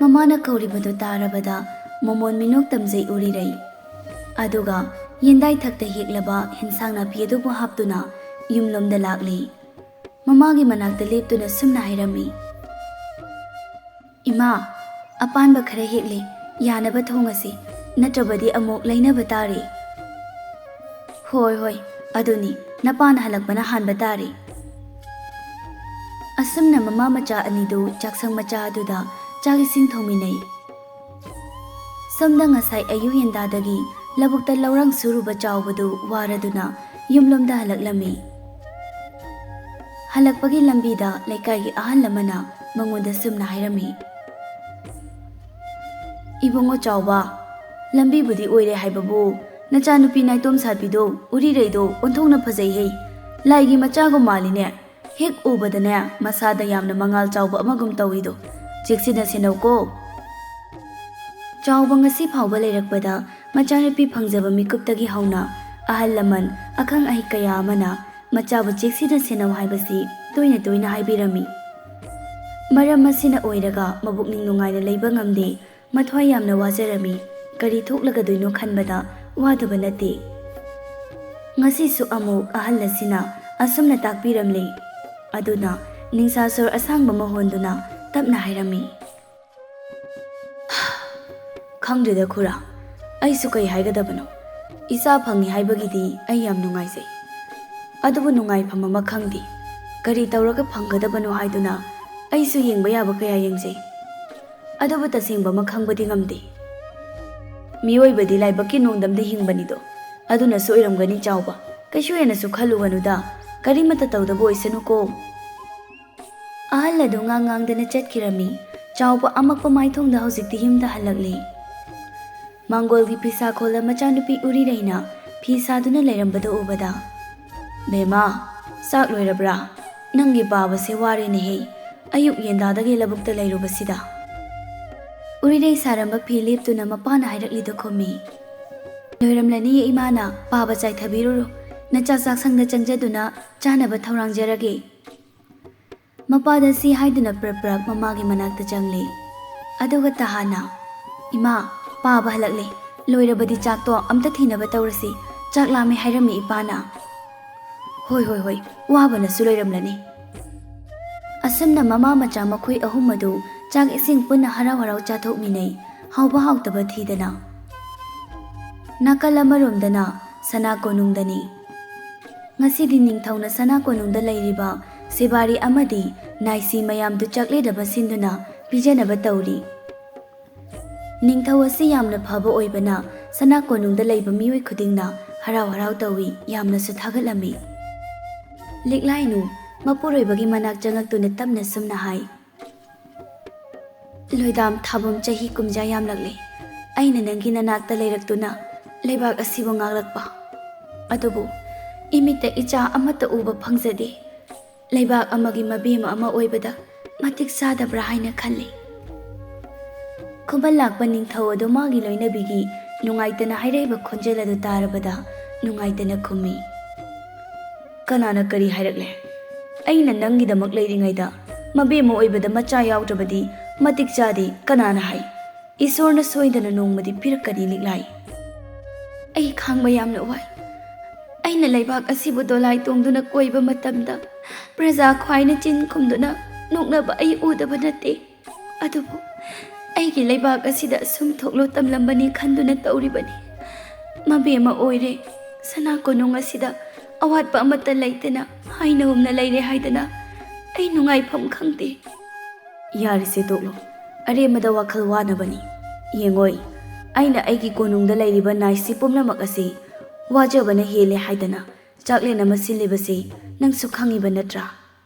ꯃꯃꯥꯅ ꯀꯧꯔꯤꯕꯗꯨ ꯇꯥꯔꯕꯗ ꯃꯃꯣꯟ ꯃꯤꯅꯣꯛ ꯇꯝꯖꯩ ꯎꯔꯤꯔꯩ꯫ ꯑꯗꯨꯒ ꯌꯦꯟꯗꯥꯏꯊꯛꯇ ꯍꯦꯛꯂꯕ ꯍꯤꯟꯁꯥꯡ ꯅꯥꯄꯤ ꯑꯗꯨꯕꯨ ꯍꯥꯞꯇꯨꯅ ꯌꯨꯝꯂꯣꯝꯗ ꯂꯥꯛꯂꯤ꯫ ꯃꯃꯥꯒꯤ ꯃꯅꯥꯛꯇ ꯂꯦꯞꯇꯨꯅ ꯁꯨꯝꯅ ꯍꯥꯏꯔꯝꯃꯤ, "ꯏꯃꯥ, ꯑꯄꯥꯟꯕ ꯈꯔ ꯍꯦꯛꯂꯦ, ꯌꯥꯅꯕ ꯊꯣꯡꯉꯁꯤ, ꯅꯠꯇ꯭ꯔꯕꯗꯤ ꯑꯃꯨꯛ ꯂꯩꯅꯕ ꯇꯥꯔꯦ꯫" "ꯍꯣꯏ, ꯍꯣꯏ, ꯑꯗꯨꯅꯤ, ꯅꯄꯥꯅ ꯍꯜꯂꯛꯄꯅ ꯍꯥꯟꯕ ꯇꯥꯔꯦ꯫" ꯑꯁꯨꯝꯅ ꯃꯃꯥ ꯃꯆꯥ ꯑꯅꯤꯗꯨ ꯆꯥꯛꯁꯪ ꯃꯆꯥ ꯑꯗꯨꯗ ꯆꯥꯛ ꯏꯁꯤꯡ ꯊꯣꯡꯃꯤꯟꯅꯩ꯫ ꯁꯣꯝꯗ ꯉꯁꯥꯏ ꯑꯌꯨꯛ ꯌꯦꯟꯗꯥꯗꯒꯤ ꯂꯧꯕꯨꯛꯇ ꯂꯧꯔꯥꯡ ꯁꯨꯔꯨꯕ ꯆꯥꯎꯕꯗꯨ ꯋꯥꯔꯗꯨꯅ ꯌꯨꯝꯂꯣꯝꯗ ꯍꯜꯂꯛꯂꯝꯃꯤ꯫ ꯍꯜꯂꯛꯄꯒꯤ ꯂꯝꯕꯤꯗ ꯂꯩꯀꯥꯏꯒꯤ ꯑꯍꯜ ꯑꯃꯅ ꯃꯉꯣꯟꯗ ꯁꯨꯝꯅ ꯍꯥꯏꯔꯝꯃꯤ, "ꯏꯕꯨꯡꯉꯣ ꯆꯥꯎꯕ, ꯂꯝꯕꯤꯕꯨꯗꯤ ꯑꯣꯏꯔꯦ ꯍꯥꯏꯕꯕꯨ, ꯅꯆꯥꯅꯨꯄꯤ ꯅꯥꯏꯇꯣꯝ ꯁꯥꯕꯤꯗꯣ, ꯎꯔꯤꯔꯩꯗꯣ ꯑꯣꯟꯊꯣꯛꯅ ꯐꯖꯩꯍꯦ꯫ ꯂꯥꯏꯒꯤ ꯃꯆꯥꯒꯨꯝ ꯃꯥꯜꯂꯤꯅꯦ꯫ ꯍꯦꯛ ꯎꯕꯗꯅꯦ, ꯃꯁꯥꯗ ꯌꯥꯝꯅ ꯃꯉꯥꯜ ꯆꯥꯎꯕ ꯑꯃꯒꯨꯝ ꯇꯧꯏꯗꯣ꯫ ꯆꯦꯛꯁꯤꯟꯅ ꯁꯦꯟꯅꯧꯀꯣ꯫" ꯆꯥꯎꯕ ꯉꯁꯤ ꯐꯥꯎꯕ ꯂꯩꯔꯛꯄꯗ ꯃꯆꯥꯅꯨꯄꯤ ꯐꯪꯖꯕ ꯃꯤꯀꯨꯞꯇꯒꯤ ꯍꯧꯅ ꯑꯍꯜ ꯂꯃꯟ ꯑꯈꯪ ꯑꯍꯩ ꯀꯌꯥ ꯑꯃꯅ ꯃꯆꯥꯕꯨ ꯆꯦꯛꯁꯤꯟꯅ ꯁꯦꯟꯅꯧ ꯍꯥꯏꯕꯁꯤ ꯇꯣꯏꯅ ꯇꯣꯏꯅ ꯍꯥꯏꯕꯤꯔꯝꯃꯤ꯫ ꯃꯔꯝ ꯑꯁꯤꯅ ꯑꯣꯏꯔꯒ ꯃꯕꯨꯛꯅꯤꯡ ꯅꯨꯡꯉꯥꯏꯅ ꯂꯩꯕ ꯉꯝꯗꯦ꯫ ꯃꯊ꯭ꯋꯥꯏ ꯌꯥꯝꯅ ꯋꯥꯖꯔꯝꯃꯤ꯫ ꯀꯔꯤ ꯊꯣꯛꯂꯒꯗꯣꯏꯅꯣ ꯈꯟꯕꯗ ꯋꯥꯗꯕ ꯅꯠꯇꯦ꯫ ꯉꯁꯤꯁꯨ ꯑꯃꯨꯛ ꯑꯍꯜ ꯑꯁꯤꯅ ꯑꯁꯨꯝꯅ ꯇꯥꯛꯄꯤꯔꯝꯂꯦ꯫ ꯑꯗꯨꯅ ꯅꯤꯡꯁꯥ ꯁꯣꯔ ꯑꯁꯥꯡꯕ ꯑꯃ ꯍꯣꯟꯗꯨꯅ ꯇꯞꯅ ꯍꯥꯏꯔꯝꯃꯤ, "ꯈꯪꯗꯦꯗ ꯈꯨꯔꯥ, ꯑꯩꯁꯨ ꯀꯩ ꯍꯥꯏꯒꯗꯕꯅꯣ꯫ ꯏꯆꯥ ꯐꯪꯉꯤ ꯍꯥꯏꯕꯒꯤꯗꯤ ꯑꯩ ꯌꯥꯝ ꯅꯨꯡꯉꯥꯏꯖꯩ꯫ ꯑꯗꯨꯕꯨ ꯅꯨꯡꯉꯥꯏꯐꯝ ꯑꯃ ꯈꯪꯗꯦ꯫ ꯀꯔꯤ ꯇꯧꯔꯒ ꯐꯪꯒꯗꯕꯅꯣ ꯍꯥꯏꯗꯨꯅ ꯑꯩꯁꯨ ꯌꯦꯡꯕ ꯌꯥꯕ ꯀꯌꯥ ꯌꯦꯡꯖꯩ꯫ ꯑꯗꯨꯕꯨ ꯇꯁꯦꯡꯕ ꯑꯃ ꯈꯪꯕꯗꯤ ꯉꯝꯗꯦ꯫ ꯃꯤꯑꯣꯏꯕꯗꯤ ꯂꯥꯏꯕꯛꯀꯤ ꯅꯣꯡꯗꯝꯗ ꯍꯤꯡꯕꯅꯤꯗꯣ꯫ ꯑꯗꯨꯅꯁꯨ ꯑꯣꯏꯔꯝꯒꯅꯤ ꯆꯥꯎꯕ꯫ ꯀꯩꯁꯨ ꯍꯦꯟꯅꯁꯨ ꯈꯜꯂꯨꯒꯅꯨꯗ꯫ ꯀꯔꯤꯃꯠꯇ ꯇꯧꯗꯕ ꯑꯣꯏꯁꯅꯨꯀꯣ꯫" ꯑꯍꯜ ꯑꯗꯨ ꯉꯥꯡ ꯉꯥꯡꯗꯅ ꯆꯠꯈꯤꯔꯝꯃꯤ꯫ ꯆꯥꯎꯕ ꯑꯃꯛꯄ ꯃꯥꯏꯊꯣꯡꯗ ꯍꯧꯖꯤꯛꯇꯤ ꯌꯨꯝꯗ ꯍꯜꯂꯛꯂꯤ꯫ ꯃꯥꯡꯒꯣꯜꯒꯤ ꯐꯤꯁꯥꯈꯣꯜꯗ ꯃꯆꯥꯅꯨꯄꯤ ꯎꯔꯤꯔꯩꯅ ꯐꯤ ꯁꯥꯗꯨꯅ ꯂꯩꯔꯝꯕꯗꯨ ꯎꯕꯗ, "ꯕꯦꯝꯃ, ꯆꯥꯛ ꯂꯣꯏꯔꯕ꯭ꯔꯥ? ꯅꯪꯒꯤ ꯄꯥꯕꯁꯦ ꯋꯥꯔꯦꯅꯦꯍꯦ꯫ ꯑꯌꯨꯛ ꯌꯦꯟꯗꯥꯗꯒꯤ ꯂꯧꯕꯨꯛꯇ ꯂꯩꯔꯨꯕꯁꯤꯗ꯫" ꯎꯔꯤꯔꯩ ꯁꯥꯔꯝꯕ ꯐꯤ ꯂꯦꯞꯇꯨꯅ ꯃꯄꯥꯅ ꯍꯥꯏꯔꯛꯂꯤꯗꯨ ꯈꯨꯝꯃꯤ꯫ "ꯂꯣꯏꯔꯝꯂꯅꯤꯌꯦ ꯏꯃꯥꯅ, ꯄꯥꯕ ꯆꯥꯏꯊꯕꯤꯔꯨꯔꯣ꯫ ꯅꯆꯥ ꯆꯥꯛꯁꯪꯗ ꯆꯪꯖꯗꯨꯅ ꯆꯥꯅꯕ ꯊꯧꯔꯥꯡꯖꯔꯒꯦ꯫" ꯃꯄꯥꯗ ꯁꯤ ꯍꯥꯏꯗꯨꯅ ꯄ꯭ꯔꯞ ꯄ꯭ꯔꯞ ꯃꯃꯥꯒꯤ ꯃꯅꯥꯛꯇ ꯆꯪꯂꯦ꯫ ꯑꯗꯨꯒ ꯇꯍꯥꯅ, "ꯏꯃꯥ, ꯄꯥꯕ ꯍꯜꯂꯛꯂꯦ꯫ ꯂꯣꯏꯔꯕꯗꯤ ꯆꯥꯛꯇꯣ ꯑꯝꯇ ꯊꯤꯅꯕ ꯇꯧꯔꯁꯤ꯫ ꯆꯥꯛ ꯂꯥꯝꯃꯦ ꯍꯥꯏꯔꯝꯃꯤ ꯏꯄꯥꯅ꯫" "ꯍꯣꯏ, ꯍꯣꯏ, ꯍꯣꯏ, ꯋꯥꯕꯅꯁꯨ ꯂꯣꯏꯔꯝꯂꯅꯤ꯫" ꯑꯁꯨꯝꯅ ꯃꯃꯥ ꯃꯆꯥ ꯃꯈꯣꯏ ꯑꯍꯨꯝ ꯑꯗꯨ ꯆꯥꯛ ꯏꯁꯤꯡ ꯄꯨꯟꯅ ꯍꯔꯥꯎ ꯍꯔꯥꯎ ꯆꯥꯊꯣꯛꯃꯤꯟꯅꯩ, ꯍꯥꯎꯕ ꯍꯥꯎꯇꯕ ꯊꯤꯗꯅ꯫ ꯅꯥꯀꯜ ꯑꯃꯔꯣꯝꯗꯅ ꯁꯅꯥ ꯀꯣꯅꯨꯡꯗꯅꯤ꯫ ꯉꯁꯤꯗꯤ ꯅꯤꯡꯊꯧꯅ ꯁꯅꯥ ꯀꯣꯅꯨꯡꯗ ꯂꯩꯔꯤꯕ ꯁꯦꯕꯥꯔꯤ ꯑꯃꯗꯤ ꯅꯥꯏꯁꯤ ꯃꯌꯥꯝꯗꯨ ꯆꯥꯛꯂꯦꯟ ꯑꯃ ꯁꯤꯟꯗꯨꯅ ꯄꯤꯖꯅꯕ ꯇꯧꯔꯤ꯫ ꯅꯤꯡꯊꯧ ꯑꯁꯤ ꯌꯥꯝꯅ ꯐꯕ ꯑꯣꯏꯕꯅ ꯁꯅꯥ ꯀꯣꯅꯨꯡꯗ ꯂꯩꯕ ꯃꯤꯑꯣꯏ ꯈꯨꯗꯤꯡꯅ ꯍꯔꯥꯎ ꯍꯔꯥꯎ ꯇꯧꯏ, ꯌꯥꯝꯅꯁꯨ ꯊꯥꯒꯠꯂꯝꯃꯤ꯫ ꯂꯤꯛꯂꯥꯏꯅꯨ ꯃꯄꯨꯔꯣꯏꯕꯒꯤ ꯃꯅꯥꯛ ꯆꯪꯉꯛꯇꯨꯅ ꯇꯞꯅ ꯁꯨꯝꯅ ꯍꯥꯏ, "ꯂꯣꯏꯗꯥꯝ ꯊꯥꯕꯝ, ꯆꯍꯤ ꯀꯨꯝꯖꯥ ꯌꯥꯝꯂꯛꯂꯦ꯫ ꯑꯩꯅ ꯅꯪꯒꯤ ꯅꯅꯥꯛꯇ ꯂꯩꯔꯛꯇꯨꯅ ꯂꯩꯕꯥꯛ ꯑꯁꯤꯕꯨ ꯉꯥꯛꯂꯛꯄ꯫ ꯑꯗꯨꯕꯨ ꯏꯃꯤꯠꯇ ꯏꯆꯥ ꯑꯃꯠꯇ ꯎꯕ ꯐꯪꯖꯗꯦ꯫ ꯂꯩꯕꯥꯛ ꯑꯃꯒꯤ ꯃꯕꯦꯝꯃ ꯑꯃ ꯑꯣꯏꯕꯗ ꯃꯇꯤꯛ ꯆꯥꯗꯕ꯭ꯔꯥ ꯍꯥꯏꯅ ꯈꯜꯂꯤ꯫" ꯈꯨꯃꯟ ꯂꯥꯛꯄ ꯅꯤꯡꯊꯧ ꯑꯗꯨ ꯃꯥꯒꯤ ꯂꯣꯏꯅꯕꯤꯒꯤ ꯅꯨꯡꯉꯥꯏꯇꯅ ꯍꯥꯏꯔꯛꯏꯕ ꯈꯣꯟꯖꯦꯜ ꯑꯗꯨ ꯇꯥꯔꯕꯗ ꯅꯨꯡꯉꯥꯏꯇꯅ ꯈꯨꯝꯃꯤ, "ꯀꯅꯥꯅ ꯀꯔꯤ ꯍꯥꯏꯔꯛꯂꯦ? ꯑꯩꯅ ꯅꯪꯒꯤꯗꯃꯛ ꯂꯩꯔꯤꯉꯩꯗ ꯃꯕꯦꯝꯃ ꯑꯣꯏꯕꯗ ꯃꯆꯥ ꯌꯥꯎꯗ꯭ꯔꯕꯗꯤ ꯃꯇꯤꯛ ꯆꯥꯗꯦ ꯀꯅꯥꯅ ꯍꯥꯏ? ꯏꯁꯣꯔꯅ ꯁꯣꯏꯗꯅ ꯅꯣꯡꯃꯗꯤ ꯄꯤꯔꯛꯀꯅꯤ ꯂꯤꯛꯂꯥꯏ꯫ ꯑꯩ ꯈꯥꯡꯕ ꯌꯥꯝꯅ ꯋꯥꯏ꯫ ꯑꯩꯅ ꯂꯩꯕꯥꯛ ꯑꯁꯤꯕꯨ ꯗꯣꯂꯥꯏ ꯇꯣꯡꯗꯨꯅ ꯀꯣꯏꯕ ꯃꯇꯝꯗ ꯄ꯭ꯔꯖꯥ ꯈ꯭ꯋꯥꯏꯅ ꯆꯤꯟ ꯈꯨꯝꯗꯨꯅ ꯅꯣꯛꯅꯕ ꯑꯩ ꯎꯗꯕ ꯅꯠꯇꯦ꯫ ꯑꯗꯨꯕꯨ ꯑꯩꯒꯤ ꯂꯩꯕꯥꯛ ꯑꯁꯤꯗ ꯁꯨꯝ ꯊꯣꯛꯂꯣ ꯇꯝꯂꯝꯕꯅꯤ ꯈꯟꯗꯨꯅ ꯇꯧꯔꯤꯕꯅꯤ꯫ ꯃꯕꯦꯝꯃ ꯑꯣꯏꯔꯦ꯫ ꯁꯅꯥ ꯀꯣꯅꯨꯡ ꯑꯁꯤꯗ ꯑꯋꯥꯠꯄ ꯑꯃꯠꯇ ꯂꯩꯇꯅ ꯍꯥꯏꯅ ꯍꯨꯝꯅ ꯂꯩꯔꯦ ꯍꯥꯏꯗꯅ ꯑꯩ ꯅꯨꯡꯉꯥꯏꯐꯝ ꯈꯪꯗꯦ꯫ ꯌꯥꯔꯤꯁꯦ ꯇꯣꯛꯂꯣ꯫ ꯑꯔꯦꯝꯕꯗ ꯋꯥꯈꯜ ꯋꯥꯅꯕꯅꯤ꯫ ꯌꯦꯡꯉꯣꯏ, ꯑꯩꯅ ꯑꯩꯒꯤ ꯀꯣꯅꯨꯡꯗ ꯂꯩꯔꯤꯕ ꯅꯥꯏꯁꯤ ꯄꯨꯝꯅꯃꯛ ꯑꯁꯤ ꯋꯥꯖꯕꯅ ꯍꯦꯜꯂꯦ ꯍꯥꯏꯗꯅ ꯆꯥꯛꯂꯦꯟ ꯑꯃ ꯁꯤꯜꯂꯤꯕꯁꯤ ꯅꯪꯁꯨ ꯈꯪꯉꯤꯕ ꯅꯠꯇ꯭ꯔꯥ?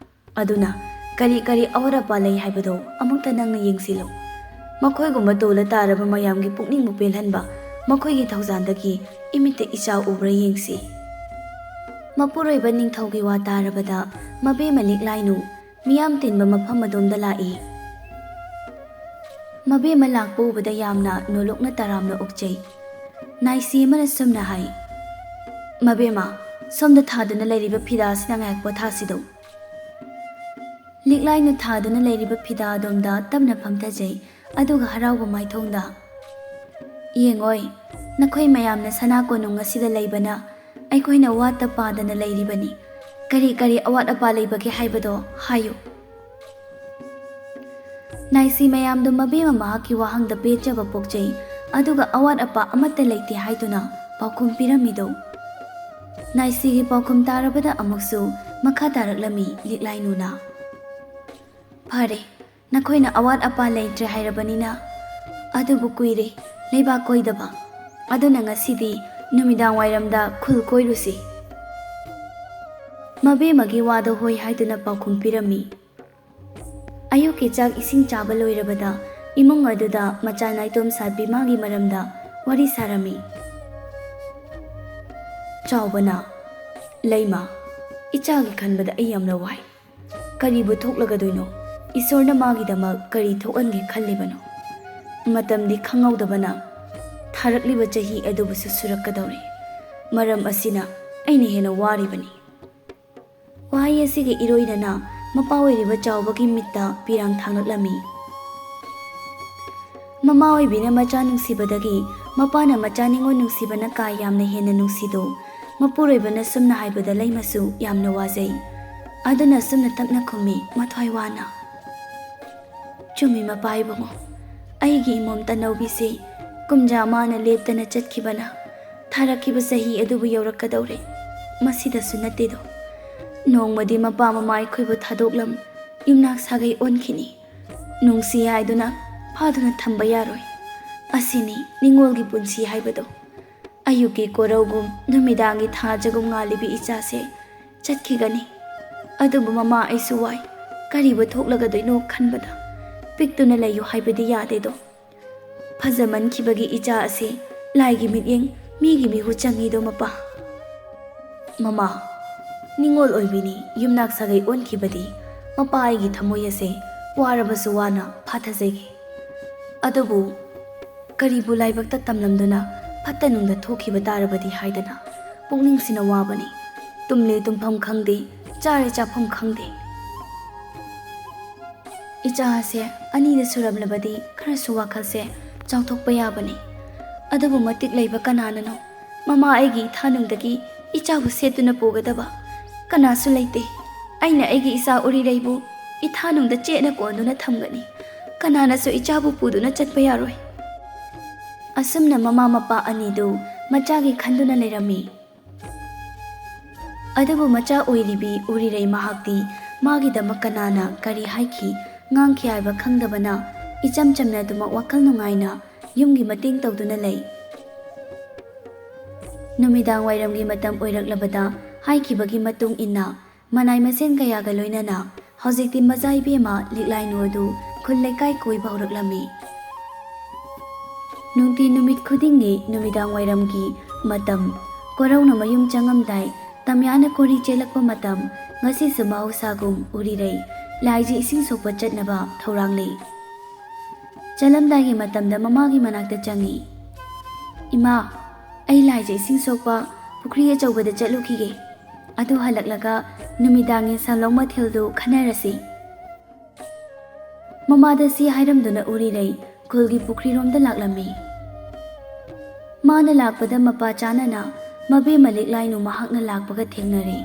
ꯑꯗꯨꯅ ꯀꯔꯤ ꯀꯔꯤ ꯑꯋꯥꯠ ꯑꯄꯥ ꯂꯩ ꯍꯥꯏꯕꯗꯣ ꯑꯃꯨꯛꯇ ꯅꯪꯅ ꯌꯦꯡꯁꯤꯜꯂꯨ꯫ ꯃꯈꯣꯏꯒꯨꯝꯕ ꯇꯣꯜꯂ ꯇꯥꯔꯕ ꯃꯌꯥꯝꯒꯤ ꯄꯨꯛꯅꯤꯡꯕꯨ ꯄꯦꯜꯍꯟꯕ ꯃꯈꯣꯏꯒꯤ ꯊꯧꯖꯥꯟꯗꯒꯤ ꯏꯃꯤꯠꯇ ꯏꯆꯥ ꯎꯕ꯭ꯔꯥ ꯌꯦꯡꯁꯤ꯫ ꯃꯄꯨꯔꯣꯏꯕ ꯅꯤꯡꯊꯧꯒꯤ ꯋꯥ ꯇꯥꯔꯕꯗ ꯃꯕꯦꯝꯃ ꯂꯤꯛꯂꯥꯏꯅꯨ ꯃꯤꯌꯥꯝ ꯇꯤꯟꯕ ꯃꯐꯝ ꯑꯗꯣꯝꯗ ꯂꯥꯛꯏ꯫ ꯃꯕꯦꯝꯃ ꯂꯥꯛꯄ ꯎꯕꯗ ꯌꯥꯝꯅ ꯅꯣꯂꯨꯛꯅ ꯇꯔꯥꯝꯅ ꯑꯣꯛꯆꯩ꯫ ꯅꯥꯏꯁꯤ ꯑꯃꯅ ꯁꯨꯝꯅ ꯍꯥꯏ, "ꯃꯕꯦꯝꯃ, ꯁꯣꯝꯗ ꯊꯥꯗꯨꯅ ꯂꯩꯔꯤꯕ ꯐꯤꯗꯥ ꯑꯁꯤꯗ ꯉꯥꯏꯍꯥꯛ ꯄꯣꯊꯥꯁꯤꯗꯧ꯫" ꯂꯤꯛꯂꯥꯏꯅ ꯊꯥꯗꯨꯅ ꯂꯩꯔꯤꯕ ꯐꯤꯗꯥ ꯑꯗꯣꯝꯗ ꯇꯞꯅ ꯐꯝꯊꯖꯩ, ꯑꯗꯨꯒ ꯍꯔꯥꯎꯕ ꯃꯥꯏꯊꯣꯡꯗ, "ꯌꯦꯡꯉꯣꯏ, ꯅꯈꯣꯏ ꯃꯌꯥꯝꯅ ꯁꯅꯥ ꯀꯣꯅꯨꯡ ꯑꯁꯤꯗ ꯂꯩꯕꯅ ꯑꯩꯈꯣꯏꯅ ꯋꯥꯠꯇ ꯄꯥꯗꯅ ꯂꯩꯔꯤꯕꯅꯤ꯫ ꯀꯔꯤ ꯀꯔꯤ ꯑꯋꯥꯠ ꯑꯄꯥ ꯂꯩꯕꯒꯦ ꯍꯥꯏꯕꯗꯣ ꯍꯥꯏꯌꯨ꯫" ꯅꯥꯏꯁꯤ ꯃꯌꯥꯝꯗꯨ ꯃꯕꯦꯝꯃ ꯃꯍꯥꯛꯀꯤ ꯋꯥꯍꯪꯗ ꯄꯦꯟꯖꯕ ꯄꯣꯛꯆꯩ, ꯑꯗꯨꯒ ꯑꯋꯥꯠ ꯑꯄꯥ ꯑꯃꯠꯇ ꯂꯩꯇꯦ ꯍꯥꯏꯗꯨꯅ ꯄꯥꯎꯈꯨꯝ ꯄꯤꯔꯝꯃꯤꯗꯣ꯫ ꯅꯥꯏꯁꯤꯒꯤ ꯄꯥꯎꯈꯨꯝ ꯇꯥꯔꯕꯗ ꯑꯃꯨꯛꯁꯨ ꯃꯈꯥ ꯇꯥꯔꯛꯂꯝꯃꯤ ꯂꯤꯛꯂꯥꯏꯅꯨꯅ, "ꯐꯔꯦ, ꯅꯈꯣꯏꯅ ꯑꯋꯥꯠ ꯑꯄꯥ ꯂꯩꯇ꯭ꯔꯦ ꯍꯥꯏꯔꯕꯅꯤꯅ, ꯑꯗꯨꯕꯨ ꯀꯨꯏꯔꯦ ꯂꯩꯕꯥꯛ ꯀꯣꯏꯗꯕ, ꯑꯗꯨꯅ ꯉꯁꯤꯗꯤ ꯅꯨꯃꯤꯗꯥꯡ ꯋꯥꯏꯔꯝꯗ ꯈꯨꯜ ꯀꯣꯏꯔꯨꯁꯤ꯫" ꯃꯕꯦꯝꯃꯒꯤ ꯋꯥꯗꯣ ꯍꯣꯏ ꯍꯥꯏꯗꯨꯅ ꯄꯥꯎꯈꯨꯝ ꯄꯤꯔꯝꯃꯤ꯫ ꯑꯌꯨꯛꯀꯤ ꯆꯥꯛ ꯏꯁꯤꯡ ꯆꯥꯕ ꯂꯣꯏꯔꯕꯗ ꯏꯃꯨꯡ ꯑꯗꯨꯗ ꯃꯆꯥ ꯅꯥꯏꯇꯣꯝ ꯁꯥꯕꯤ ꯃꯥꯒꯤ ꯃꯔꯝꯗ ꯋꯥꯔꯤ ꯁꯥꯔꯝꯃꯤ꯫ ꯆꯥꯎꯕꯅ, "ꯂꯩꯃ, ꯏꯆꯥꯒꯤ ꯈꯟꯕꯗ ꯑꯩ ꯌꯥꯝꯅ ꯋꯥꯏ꯫ ꯀꯔꯤꯕꯨ ꯊꯣꯛꯂꯒꯗꯣꯏꯅꯣ? ꯏꯁꯣꯔꯅ ꯃꯥꯒꯤꯗꯃꯛ ꯀꯔꯤ ꯊꯣꯛꯍꯟꯒꯦ ꯈꯜꯂꯤꯕꯅꯣ? ꯃꯇꯝꯗꯤ ꯈꯪꯍꯧꯗꯕꯅ ꯊꯥꯔꯛꯂꯤꯕ ꯆꯍꯤ ꯑꯗꯨꯕꯨꯁꯨ ꯁꯨꯔꯛꯀꯗꯧꯔꯦ꯫ ꯃꯔꯝ ꯑꯁꯤꯅ ꯑꯩꯅ ꯍꯦꯟꯅ ꯋꯥꯔꯤꯕꯅꯤ꯫" ꯋꯥꯍꯩ ꯑꯁꯤꯒ ꯏꯔꯣꯏꯅꯅ ꯃꯄꯥ ꯑꯣꯏꯔꯤꯕ ꯆꯥꯎꯕꯒꯤ ꯃꯤꯠꯇ ꯄꯤꯔꯥꯡ ꯊꯥꯡꯂꯛꯂꯝꯃꯤ꯫ ꯃꯃꯥ ꯑꯣꯏꯕꯤꯅ ꯃꯆꯥ ꯅꯨꯡꯁꯤꯕꯗꯒꯤ ꯃꯄꯥꯅ ꯃꯆꯥ ꯅꯤꯉꯣꯜ ꯅꯨꯡꯁꯤꯕꯅ ꯀꯥ ꯌꯥꯝꯅ ꯍꯦꯟꯅ ꯅꯨꯡꯁꯤꯗꯣ, ꯃꯄꯨꯔꯣꯏꯕꯅ ꯁꯨꯝꯅ ꯍꯥꯏꯕꯗ ꯂꯩꯃꯁꯨ ꯌꯥꯝꯅ ꯋꯥꯖꯩ꯫ ꯑꯗꯨꯅ ꯁꯨꯝꯅ ꯇꯞꯅ ꯈꯨꯝꯃꯤ, ꯃꯊ꯭ꯋꯥꯏ ꯋꯥꯅ꯫ "ꯆꯨꯝꯃꯤ ꯃꯄꯥ ꯏꯕꯨꯡꯉꯣ, ꯑꯩꯒꯤ ꯏꯃꯣꯝ ꯇꯅꯧꯕꯤꯁꯦ ꯀꯨꯝꯖꯥ ꯃꯥꯅ ꯂꯦꯞꯇꯅ ꯆꯠꯈꯤꯕꯅ ꯊꯥꯔꯛꯈꯤꯕ ꯆꯍꯤ ꯑꯗꯨꯕꯨ ꯌꯧꯔꯛꯀꯗꯧꯔꯦ꯫ ꯃꯁꯤꯗꯁꯨ ꯅꯠꯇꯦꯗꯣ, ꯅꯣꯡꯃꯗꯤ ꯃꯄꯥ ꯃꯃꯥ ꯑꯩꯈꯣꯏꯕꯨ ꯊꯥꯗꯣꯛꯂꯝ ꯌꯨꯝꯅꯥꯛ ꯁꯥꯒꯩ ꯑꯣꯟꯈꯤꯅꯤ꯫ ꯅꯨꯡꯁꯤ ꯍꯥꯏꯗꯨꯅ ꯐꯥꯗꯨꯅ ꯊꯝꯕ ꯌꯥꯔꯣꯏ꯫ ꯑꯁꯤꯅꯤ ꯅꯤꯡꯉꯣꯜꯒꯤ ꯄꯨꯟꯁꯤ ꯍꯥꯏꯕꯗꯣ꯫ ꯑꯌꯨꯛꯀꯤ ꯀꯣꯔꯧꯒꯨꯝ ꯅꯨꯃꯤꯗꯥꯡꯒꯤ ꯊꯥꯖꯒꯨꯝ ꯉꯥꯜꯂꯤꯕꯤ ꯏꯆꯥꯁꯦ ꯆꯠꯈꯤꯒꯅꯤ꯫ ꯑꯗꯨꯕꯨ ꯃꯃꯥ ꯑꯩꯁꯨ ꯋꯥꯏ꯫ ꯀꯔꯤꯕꯨ ꯊꯣꯛꯂꯒꯗꯣꯏꯅꯣ ꯈꯟꯕꯗ ꯄꯤꯛꯇꯨꯅ ꯂꯩꯌꯨ ꯍꯥꯏꯕꯗꯤ ꯌꯥꯗꯦꯗꯣ꯫ ꯐꯖꯃꯟꯈꯤꯕꯒꯤ ꯏꯆꯥ ꯑꯁꯤ ꯂꯥꯏꯒꯤ ꯃꯤꯠꯌꯦꯡ, ꯃꯤꯒꯤ ꯃꯤꯍꯨꯠ ꯆꯪꯉꯤꯗꯣ ꯃꯄꯥ꯫ ꯃꯃꯥ, ꯅꯤꯡꯉꯣꯜ ꯑꯣꯏꯕꯤꯅꯤ ꯌꯨꯝꯅꯥꯛ ꯁꯥꯒꯩ ꯑꯣꯟꯈꯤꯕꯗꯤ ꯃꯄꯥ ꯑꯩꯒꯤ ꯊꯃꯣꯏ ꯑꯁꯦ ꯋꯥꯔꯕꯁꯨ ꯋꯥꯅ ꯐꯥꯊꯖꯒꯦ꯫ ꯑꯗꯨꯕꯨ ꯀꯔꯤꯕꯨ ꯂꯥꯏꯕꯛꯇ ꯇꯝꯂꯝꯗꯨꯅ ꯐꯠꯇ ꯅꯨꯡꯗ ꯊꯣꯛꯈꯤꯕ ꯇꯥꯔꯕꯗꯤ ꯍꯥꯏꯗꯅ ꯄꯨꯛꯅꯤꯡꯁꯤꯅ ꯋꯥꯕꯅꯤ꯫ ꯇꯨꯝꯂꯦ ꯇꯨꯝꯐꯝ ꯈꯪꯗꯦ, ꯆꯥꯔꯦ ꯆꯥꯐꯝ ꯈꯪꯗꯦ꯫ ꯏꯆꯥ ꯑꯁꯦ ꯑꯅꯤꯗ ꯁꯨꯔꯝꯂꯕꯗꯤ ꯈꯔꯁꯨ ꯋꯥꯈꯜꯁꯦ ꯆꯥꯎꯊꯣꯛꯄ ꯌꯥꯕꯅꯤ꯫ ꯑꯗꯨꯕꯨ ꯃꯇꯤꯛ ꯂꯩꯕ ꯀꯅꯥꯅꯅꯣ ꯃꯃꯥ ꯑꯩꯒꯤ ꯏꯊꯥꯅꯨꯡꯗꯒꯤ ꯏꯆꯥꯕꯨ ꯁꯦꯠꯇꯨꯅ ꯄꯨꯒꯗꯕ? ꯀꯅꯥꯁꯨ ꯂꯩꯇꯦ꯫ ꯑꯩꯅ ꯑꯩꯒꯤ ꯏꯆꯥ ꯎꯔꯤꯔꯩꯕꯨ ꯏꯊꯥꯅꯨꯡꯗ ꯆꯦꯠꯅ ꯀꯣꯟꯗꯨꯅ ꯊꯝꯒꯅꯤ꯫ ꯀꯅꯥꯅꯁꯨ ꯏꯆꯥꯕꯨ ꯄꯨꯗꯨꯅ ꯆꯠꯄ ꯌꯥꯔꯣꯏ꯫ ꯑꯁꯨꯝꯅ ꯃꯃꯥ ꯃꯄꯥ ꯑꯅꯤꯗꯨ ꯃꯆꯥꯒꯤ ꯈꯟꯗꯨꯅ ꯂꯩꯔꯝꯃꯤ꯫ ꯑꯗꯨꯕꯨ ꯃꯆꯥ ꯑꯣꯏꯔꯤꯕꯤ ꯎꯔꯤꯔꯩ ꯃꯍꯥꯛꯇꯤ ꯃꯥꯒꯤꯗꯃꯛ ꯀꯅꯥꯅ ꯀꯔꯤ ꯍꯥꯏꯈꯤ, ꯉꯥꯡꯈꯤ ꯍꯥꯏꯕ ꯈꯪꯗꯕꯅ ꯏꯆꯝ ꯆꯝꯅ ꯑꯗꯨꯃꯛ ꯋꯥꯈꯜ ꯅꯨꯡꯉꯥꯏꯅ ꯌꯨꯝꯒꯤ ꯃꯇꯦꯡ ꯇꯧꯗꯨꯅ ꯂꯩ꯫ ꯅꯨꯃꯤꯗꯥꯡ ꯋꯥꯏꯔꯝꯒꯤ ꯃꯇꯝ ꯑꯣꯏꯔꯛꯂꯕꯗ ꯍꯥꯏꯈꯤꯕꯒꯤ ꯃꯇꯨꯡ ꯏꯟꯅ ꯃꯅꯥꯏ ꯃꯁꯦꯟ ꯀꯌꯥꯒ ꯂꯣꯏꯅꯅ ꯍꯧꯖꯤꯛꯇꯤ ꯃꯆꯥ ꯏꯕꯦꯝꯃ ꯂꯤꯛꯂꯥꯏꯅꯨ ꯑꯗꯨ ꯈꯨꯜ ꯂꯩꯀꯥꯏ ꯀꯣꯏꯕ ꯍꯧꯔꯛꯂꯝꯃꯤ꯫ ꯅꯨꯡꯇꯤ ꯅꯨꯃꯤꯠ ꯈꯨꯗꯤꯡꯒꯤ ꯅꯨꯃꯤꯗꯥꯡ ꯋꯥꯏꯔꯝꯒꯤ ꯃꯇꯝ ꯀꯣꯔꯧꯅ ꯃꯌꯨꯝ ꯆꯪꯉꯝꯗꯥꯏ ꯇꯝꯌꯥꯅ ꯀꯣꯔꯤ ꯆꯦꯜꯂꯛꯄ ꯃꯇꯝ ꯉꯁꯤꯁꯨ ꯃꯍꯧꯁꯥꯒꯨꯝ ꯎꯔꯤꯔꯩ ꯂꯥꯏꯖ ꯏꯁꯤꯡ ꯁꯣꯛꯄ ꯆꯠꯅꯕ ꯊꯧꯔꯥꯡ ꯂꯩ꯫ ꯆꯠꯂꯝꯗꯥꯏꯒꯤ ꯃꯇꯝꯗ ꯃꯃꯥꯒꯤ ꯃꯅꯥꯛꯇ ꯆꯪꯉꯤ꯫ "ꯏꯃꯥ, ꯑꯩ ꯂꯥꯏꯖ ꯏꯁꯤꯡ ꯁꯣꯛꯄ ꯄꯨꯈ꯭ꯔꯤ ꯑꯆꯧꯕꯗ ꯆꯠꯂꯨꯈꯤꯒꯦ꯫ ꯑꯗꯨ ꯍꯜꯂꯛꯂꯒ ꯅꯨꯃꯤꯗꯥꯡꯒꯤ ꯁꯟꯂꯧ ꯃꯊꯦꯜꯗꯨ ꯈꯟꯅꯔꯁꯤ꯫ ꯃꯃꯥꯗ ꯁꯤ ꯍꯥꯏꯔꯝꯗꯨꯅ ꯎꯔꯤꯔꯩ ꯈꯨꯜꯒꯤ ꯄꯨꯈ꯭ꯔꯤꯔꯣꯝꯗ ꯂꯥꯛꯂꯝꯃꯤ꯫ ꯃꯥꯅ ꯂꯥꯛꯄꯗ ꯃꯄꯥ ꯆꯥꯅꯅ ꯃꯕꯦꯝꯃ ꯂꯤꯛꯂꯥꯏꯅꯨ ꯃꯍꯥꯛꯅ ꯂꯥꯛꯄꯒ ꯊꯦꯡꯅꯔꯦ꯫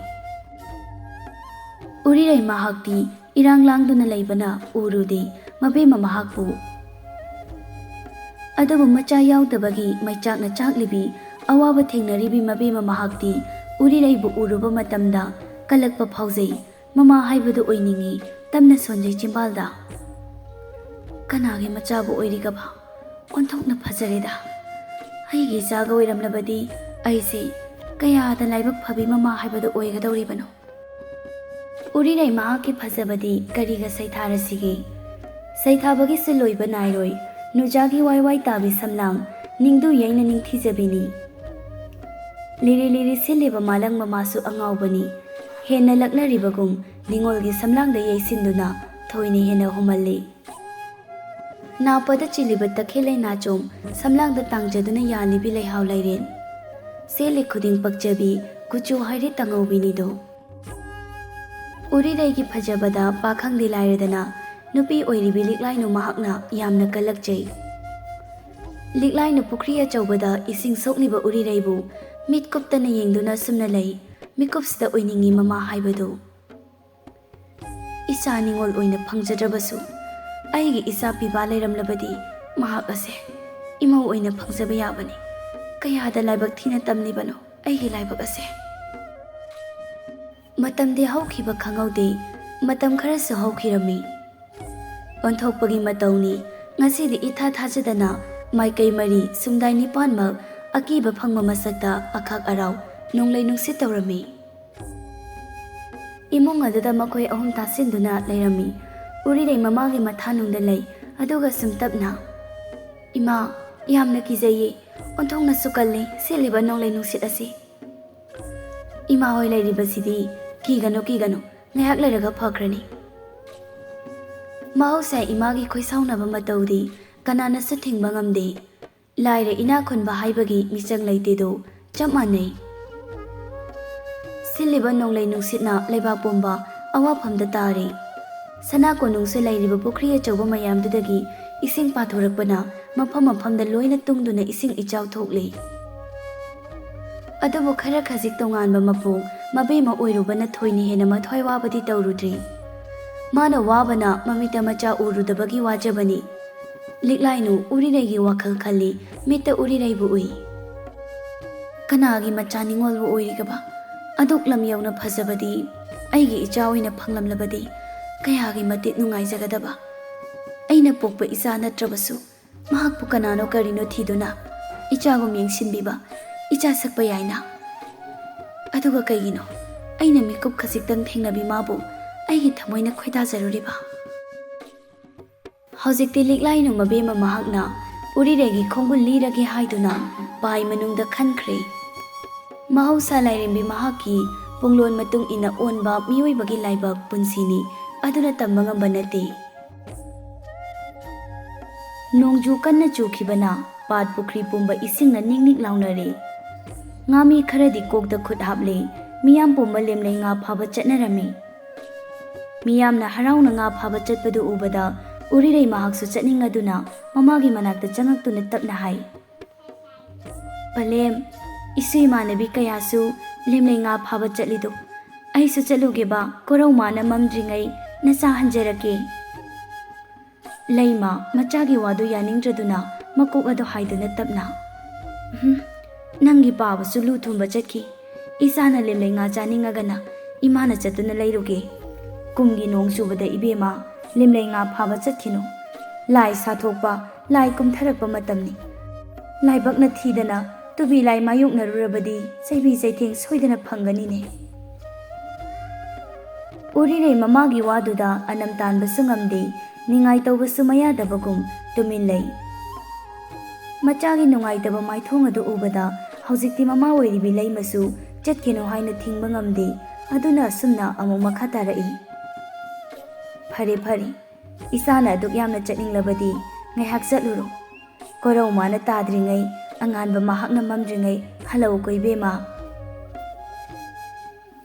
ꯎꯔꯤꯔꯩ ꯃꯍꯥꯛꯇꯤ ꯏꯔꯥꯡ ꯂꯥꯡꯗꯨꯅ ꯂꯩꯕꯅ ꯎꯔꯨꯗꯦ ꯃꯕꯦꯝꯃ ꯃꯍꯥꯛꯄꯨ꯫ ꯑꯗꯨꯕꯨ ꯃꯆꯥ ꯌꯥꯎꯗꯕꯒꯤ ꯃꯩꯆꯥꯛꯅ ꯆꯥꯛꯂꯤꯕꯤ ꯑꯋꯥꯕ ꯊꯦꯡꯅꯔꯤꯕꯤ ꯃꯕꯦꯝꯃ ꯃꯍꯥꯛꯇꯤ ꯎꯔꯤꯔꯩꯕꯨ ꯎꯔꯨꯕ ꯃꯇꯝꯗ ꯀꯂꯛꯄ ꯐꯥꯎꯖꯩ꯫ ꯃꯃꯥ ꯍꯥꯏꯕꯗꯨ ꯑꯣꯏꯅꯤꯡꯉꯤ꯫ ꯇꯝꯅ ꯁꯣꯟꯖꯩ ꯆꯤꯝꯕꯥꯜꯗ꯫ ꯀꯅꯥꯒꯤ ꯃꯆꯥꯕꯨ ꯑꯣꯏꯔꯤꯒꯕ? ꯑꯣꯟꯊꯣꯛꯅ ꯐꯖꯔꯦꯗ꯫ ꯑꯩꯒꯤ ꯏꯆꯥꯒ ꯑꯣꯏꯔꯝꯂꯕꯗꯤ ꯑꯩꯁꯦ ꯀꯌꯥꯗ ꯂꯥꯏꯕꯛ ꯐꯕꯤ ꯃꯃꯥ ꯍꯥꯏꯕꯗꯨ ꯑꯣꯏꯒꯗꯧꯔꯤꯕꯅꯣ꯫ ꯎꯔꯤꯔꯩ ꯃꯍꯥꯛꯀꯤ ꯐꯖꯕꯗꯤ ꯀꯔꯤꯒ ꯁꯩꯊꯥꯔꯁꯤꯒꯦ? ꯁꯩꯊꯥꯕꯒꯤꯁꯨ ꯂꯣꯏꯕ ꯅꯥꯏꯔꯣꯏ꯫ ꯅꯨꯖꯥꯒꯤ ꯋꯥꯏ ꯋꯥꯏ ꯇꯥꯕꯤ ꯁꯝꯂꯥꯡ, ꯅꯤꯡꯗꯨ ꯌꯩꯅ ꯅꯤꯡꯊꯤꯖꯕꯤꯅꯤ꯫ ꯂꯤꯔꯤ ꯂꯤꯔꯤ ꯁꯤꯜꯂꯤꯕ ꯃꯥꯂꯪ ꯃꯃꯥꯁꯨ ꯑꯉꯥꯎꯕꯅꯤ꯫ ꯍꯦꯟꯅ ꯂꯛꯅꯔꯤꯕꯒꯨꯝ ꯅꯤꯉꯣꯜꯒꯤ ꯁꯝꯂꯥꯡꯗ ꯌꯩꯁꯤꯟꯗꯨꯅ ꯊꯣꯏꯅ ꯍꯦꯟꯅ ꯍꯨꯝꯍꯜꯂꯤ꯫ ꯅꯥꯄꯗ ꯆꯤꯜꯂꯤꯕ ꯇꯈꯦꯜ ꯂꯩꯅꯥꯆꯣꯝ ꯁꯝꯂꯥꯡꯗ ꯇꯥꯡꯖꯗꯨꯅ ꯌꯥꯜꯂꯤꯕꯤ ꯂꯩꯍꯥꯎ ꯂꯩꯔꯦꯟ꯫ ꯁꯦꯠꯂꯤ ꯈꯨꯗꯤꯡ ꯄꯛꯆꯕꯤ ꯀꯨꯆꯨ ꯍꯥꯏꯔꯦ ꯇꯉꯧꯕꯤꯅꯤꯗꯣ꯫ ꯎꯔꯤꯔꯩꯒꯤ ꯐꯖꯕꯗ ꯄꯥꯈꯪꯗꯤ ꯂꯥꯏꯔꯗꯅ ꯅꯨꯄꯤ ꯑꯣꯏꯔꯤꯕꯤ ꯂꯤꯛꯂꯥꯏꯅꯨ ꯃꯍꯥꯛꯅ ꯌꯥꯝꯅ ꯀꯜꯂꯛꯆꯩ꯫ ꯂꯤꯛꯂꯥꯏꯅꯨ ꯄꯨꯈ꯭ꯔꯤ ꯑꯆꯧꯕꯗ ꯏꯁꯤꯡ ꯁꯣꯛꯂꯤꯕ ꯎꯔꯤꯔꯩꯕꯨ ꯃꯤꯠ ꯀꯨꯞꯇꯅ ꯌꯦꯡꯗꯨꯅ ꯁꯨꯝꯅ ꯂꯩ꯫ ꯃꯤꯀꯨꯞꯁꯤꯗ ꯑꯣꯏꯅꯤꯡꯉꯤ ꯃꯃꯥ ꯍꯥꯏꯕꯗꯨ꯫ ꯏꯆꯥ ꯅꯤꯉꯣꯜ ꯑꯣꯏꯅ ꯐꯪꯖꯗ꯭ꯔꯕꯁꯨ ꯑꯩꯒꯤ ꯏꯆꯥ ꯄꯤꯕꯥ ꯂꯩꯔꯝꯂꯕꯗꯤ ꯃꯍꯥꯛ ꯑꯁꯦ ꯏꯃꯧ ꯑꯣꯏꯅ ꯐꯪꯖꯕ ꯌꯥꯕꯅꯤ꯫ ꯀꯌꯥꯗ ꯂꯥꯏꯕꯛ ꯊꯤꯅ ꯇꯝꯂꯤꯕꯅꯣ ꯑꯩꯒꯤ ꯂꯥꯏꯕꯛ ꯑꯁꯦ꯫ ꯃꯇꯝꯗꯤ ꯍꯧꯈꯤꯕ ꯈꯪꯍꯧꯗꯦ꯫ ꯃꯇꯝ ꯈꯔꯁꯨ ꯍꯧꯈꯤꯔꯝꯃꯤ꯫ ꯑꯣꯟꯊꯣꯛꯄꯒꯤ ꯃꯇꯧꯅꯤ꯫ ꯉꯁꯤꯗꯤ ꯏꯊꯥ ꯊꯥꯖꯗꯅ ꯃꯥꯏꯀꯩ ꯃꯔꯤ ꯁꯨꯝꯗꯥꯏ ꯅꯤꯄꯥꯟꯃꯛ ꯑꯀꯤꯕ ꯐꯪꯕ ꯃꯁꯛꯇ ꯑꯈꯥꯛ ꯑꯔꯥꯎ ꯅꯣꯡꯂꯩ ꯅꯨꯡꯁꯤꯠ ꯇꯧꯔꯝꯃꯤ꯫ ꯏꯃꯨꯡ ꯑꯗꯨꯗ ꯃꯈꯣꯏ ꯑꯍꯨꯝ ꯇꯥꯁꯤꯟꯗꯨꯅ ꯂꯩꯔꯝꯃꯤ꯫ ꯎꯔꯤꯔꯩ ꯃꯃꯥꯒꯤ ꯃꯊꯥꯅꯨꯡꯗ ꯂꯩ, ꯑꯗꯨꯒ ꯁꯨꯝ ꯇꯞꯅ, "ꯏꯃꯥ, ꯌꯥꯝꯅ ꯀꯤꯖꯩꯌꯦ꯫ ꯑꯣꯟꯊꯣꯛꯅꯁꯨ ꯀꯜꯂꯤ ꯁꯤꯠꯂꯤꯕ ꯅꯣꯡꯂꯩ ꯅꯨꯡꯁꯤꯠ ꯑꯁꯤ꯫ ꯏꯃꯥ ꯍꯣꯏ ꯂꯩꯔꯤꯕꯁꯤꯗꯤ ꯀꯤꯒꯅꯨ, ꯀꯤꯒꯅꯨ, ꯉꯥꯏꯍꯥꯛ ꯂꯩꯔꯒ ꯐꯈ꯭ꯔꯅꯤ꯫" ꯃꯍꯧꯁꯥ ꯏꯃꯥꯒꯤ ꯈꯣꯏꯁꯥꯎꯅꯕ ꯃꯇꯧꯗꯤ ꯀꯅꯥꯅꯁꯨ ꯊꯤꯡꯕ ꯉꯝꯗꯦ꯫ ꯂꯥꯏꯔ ꯏꯅꯥꯛ ꯈꯨꯟꯕ ꯍꯥꯏꯕꯒꯤ ꯃꯤꯆꯪ ꯂꯩꯇꯦꯗꯣ, ꯆꯞ ꯃꯥꯟꯅꯩ꯫ ꯁꯤꯜꯂꯤꯕ ꯅꯣꯡꯂꯩ ꯅꯨꯡꯁꯤꯠꯅ ꯂꯩꯕꯥꯛ ꯄꯨꯝꯕ ꯑꯋꯥꯐꯝꯗ ꯇꯥꯔꯤ꯫ ꯁꯅꯥ ꯀꯣꯅꯨꯡꯁꯨ ꯂꯩꯔꯤꯕ ꯄꯨꯈ꯭ꯔꯤ ꯑꯆꯧꯕ ꯃꯌꯥꯝꯗꯨꯗꯒꯤ ꯏꯁꯤꯡ ꯄꯥꯊꯣꯔꯛꯄꯅ ꯃꯐꯝ ꯃꯐꯝꯗ ꯂꯣꯏꯅ ꯇꯨꯡꯗꯨꯅ ꯏꯁꯤꯡ ꯏꯆꯥꯎ ꯊꯣꯛꯂꯤ꯫ ꯑꯗꯨꯕꯨ ꯈꯔ ꯈꯖꯤꯛ ꯇꯣꯉꯥꯟꯕ ꯃꯄꯣꯛ ꯃꯕꯦꯝꯃ ꯑꯣꯏꯔꯨꯕꯅ ꯊꯣꯏꯅ ꯍꯦꯟꯅ ꯃꯊ꯭ꯋꯥꯏ ꯋꯥꯕꯗꯤ ꯇꯧꯔꯨꯗ꯭ꯔꯤ꯫ ꯃꯥꯅ ꯋꯥꯕꯅ ꯃꯃꯤꯠꯇ ꯃꯆꯥ ꯎꯔꯨꯗꯕꯒꯤ ꯋꯥꯖꯕꯅꯤ꯫ ꯂꯤꯛꯂꯥꯏꯅꯨ ꯎꯔꯤꯔꯩꯒꯤ ꯋꯥꯈꯜ ꯈꯜꯂꯤ, ꯃꯤꯠꯇ ꯎꯔꯤꯔꯩꯕꯨ ꯎꯏ꯫ ꯀꯅꯥꯒꯤ ꯃꯆꯥ ꯅꯤꯡꯉꯣꯜꯕꯨ ꯑꯣꯏꯔꯤꯒꯕ? ꯑꯗꯨꯛ ꯂꯝ ꯌꯧꯅ ꯐꯖꯕꯗꯤ ꯑꯩꯒꯤ ꯏꯆꯥ ꯑꯣꯏꯅ ꯐꯪꯂꯝꯂꯕꯗꯤ ꯀꯌꯥꯒꯤ ꯃꯇꯤꯛ ꯅꯨꯡꯉꯥꯏꯖꯒꯗꯕ꯫ ꯑꯩꯅ ꯄꯣꯛꯄ ꯏꯆꯥ ꯅꯠꯇ꯭ꯔꯕꯁꯨ ꯃꯍꯥꯛꯄꯨ ꯀꯅꯥꯅꯣ ꯀꯔꯤꯅꯣ ꯊꯤꯗꯨꯅ ꯏꯆꯥꯒꯨꯝ ꯌꯦꯡꯁꯤꯟꯕꯤꯕ, ꯏꯆꯥ ꯁꯛꯄ ꯌꯥꯏꯅ꯫ ꯑꯗꯨꯒ ꯀꯩꯒꯤꯅꯣ ꯑꯩꯅ ꯃꯤꯀꯨꯞ ꯈꯖꯤꯛꯇꯪ ꯊꯦꯡꯅꯕꯤ ꯃꯥꯕꯨ ꯑꯩꯒꯤ ꯊꯃꯣꯏꯅ ꯈꯣꯏꯗꯥꯖꯔꯨꯔꯤꯕ? ꯍꯧꯖꯤꯛꯇꯤ ꯂꯤꯛꯂꯥꯏꯅꯨ ꯃꯕꯦꯝꯃ ꯃꯍꯥꯛꯅ ꯎꯔꯤꯔꯩꯒꯤ ꯈꯣꯡꯒꯨꯜ ꯂꯤꯔꯒꯦ ꯍꯥꯏꯗꯨꯅ ꯄꯥꯏ ꯃꯅꯨꯡꯗ ꯈꯟꯈ꯭ꯔꯦ꯫ ꯃꯍꯧꯁꯥ ꯂꯥꯏꯔꯦꯝꯕꯤ ꯃꯍꯥꯛꯀꯤ ꯄꯨꯡꯂꯣꯟ ꯃꯇꯨꯡ ꯏꯟꯅ ꯑꯣꯟꯕ ꯃꯤꯑꯣꯏꯕꯒꯤ ꯂꯥꯏꯕꯛ ꯄꯨꯟꯁꯤꯅꯤ, ꯑꯗꯨꯅ ꯇꯝꯕ ꯉꯝꯕ ꯅꯠꯇꯦ꯫ ꯅꯣꯡꯖꯨ ꯀꯟꯅ ꯆꯨꯈꯤꯕꯅ ꯄꯥꯠ ꯄꯨꯈ꯭ꯔꯤ ꯄꯨꯝꯕ ꯏꯁꯤꯡꯅ ꯅꯤꯛ ꯅꯤꯛ ꯂꯥꯎꯅꯔꯦ꯫ ꯉꯥꯃꯤ ꯈꯔꯗꯤ ꯀꯣꯛꯇ ꯈꯨꯠ ꯍꯥꯞꯂꯦ, ꯃꯤꯌꯥꯝ ꯄꯨꯝꯕ ꯂꯦꯝꯂꯩ ꯉꯥ ꯐꯥꯕ ꯆꯠꯅꯔꯝꯃꯤ꯫ ꯃꯤꯌꯥꯝꯅ ꯍꯔꯥꯎꯅ ꯉꯥ ꯐꯥꯕ ꯆꯠꯄꯗꯨ ꯎꯕꯗ ꯎꯔꯤꯔꯩ ꯃꯍꯥꯛꯁꯨ ꯆꯠꯅꯤꯡꯂꯗꯨꯅ ꯃꯃꯥꯒꯤ ꯃꯅꯥꯛꯇ ꯆꯪꯉꯛꯇꯨꯅ ꯇꯞꯅ ꯍꯥꯏ, "ꯄꯂꯦꯝ, ꯏꯁꯨ ꯏꯃꯥꯟꯅꯕꯤ ꯀꯌꯥꯁꯨ ꯂꯦꯝꯂꯩ ꯉꯥ ꯐꯥꯕ ꯆꯠꯂꯤꯗꯨ ꯑꯩꯁꯨ ꯆꯠꯂꯨꯒꯦꯕ, ꯀꯣꯔꯧꯃꯥꯅ ꯃꯝꯗ꯭ꯔꯤꯉꯩ ꯅꯆꯥ ꯍꯟꯖꯔꯛꯀꯦ꯫" ꯂꯩꯃ ꯃꯆꯥꯒꯤ ꯋꯥꯗꯨ ꯌꯥꯅꯤꯡꯗ꯭ꯔꯗꯨꯅ ꯃꯀꯣꯛ ꯑꯗꯨ ꯍꯥꯏꯗꯨꯅ ꯇꯞꯅ, "ꯎꯝ, ꯅꯪꯒꯤ ꯄꯥꯕꯁꯨ ꯂꯨ ꯊꯨꯝꯕ ꯆꯠꯈꯤ꯫ ꯏꯆꯥꯅ ꯂꯦꯝꯂꯩ ꯉꯥ ꯆꯥꯅꯤꯡꯉꯒꯅ ꯏꯃꯥꯅ ꯆꯠꯇꯨꯅ ꯂꯩꯔꯨꯒꯦ꯫ ꯀꯨꯝꯒꯤ ꯅꯣꯡ ꯆꯨꯕꯗ ꯏꯕꯦꯝꯃ ꯂꯦꯝꯂꯩ ꯉꯥ ꯐꯥꯕ ꯆꯠꯈꯤꯅꯨ꯫ ꯂꯥꯏ ꯁꯥꯊꯣꯛꯄ, ꯂꯥꯏ ꯀꯨꯝꯊꯔꯛꯄ ꯃꯇꯝꯅꯤ꯫ ꯂꯥꯏꯕꯛꯅ ꯊꯤꯗꯅ ꯇꯨꯕꯤ ꯂꯥꯏ ꯃꯥꯌꯣꯛꯅꯔꯨꯔꯕꯗꯤ ꯆꯩꯕꯤ ꯆꯩꯊꯦꯡ ꯁꯣꯏꯗꯅ ꯐꯪꯒꯅꯤꯅꯦ꯫" ꯎꯔꯤꯔꯩ ꯃꯃꯥꯒꯤ ꯋꯥꯗꯨꯗ ꯑꯅꯝ ꯇꯥꯟꯕꯁꯨ ꯉꯝꯗꯦ, ꯅꯤꯡꯉꯥꯏ ꯇꯧꯕꯁꯨ ꯃꯌꯥꯗꯕꯒꯨꯝ ꯇꯨꯃꯤꯟ ꯂꯩ꯫ ꯃꯆꯥꯒꯤ ꯅꯨꯡꯉꯥꯏꯇꯕ ꯃꯥꯏꯊꯣꯡ ꯑꯗꯨ ꯎꯕꯗ ꯍꯧꯖꯤꯛꯇꯤ ꯃꯃꯥ ꯑꯣꯏꯔꯤꯕꯤ ꯂꯩꯃꯁꯨ ꯆꯠꯈꯤꯅꯨ ꯍꯥꯏꯅ ꯊꯤꯡꯕ ꯉꯝꯗꯦ꯫ ꯑꯗꯨꯅ ꯑꯁꯨꯝꯅ ꯑꯃꯨꯛ ꯃꯈꯥ ꯇꯥꯔꯛꯏ, "ꯐꯔꯦ ꯐꯔꯦ, ꯏꯆꯥꯅ ꯑꯗꯨꯛ ꯌꯥꯝꯅ ꯆꯠꯅꯤꯡꯂꯕꯗꯤ ꯉꯥꯏꯍꯥꯛ ꯆꯠꯂꯨꯔꯣ꯫ ꯀꯣꯔꯧꯃꯥꯅ ꯇꯥꯗ꯭ꯔꯤꯉꯩ, ꯑꯉꯥꯟꯕ ꯃꯍꯥꯛꯅ ꯃꯝꯗ꯭ꯔꯤꯉꯩ ꯍꯜꯂꯛꯎꯀꯣ ꯏꯕꯦꯝꯃ꯫"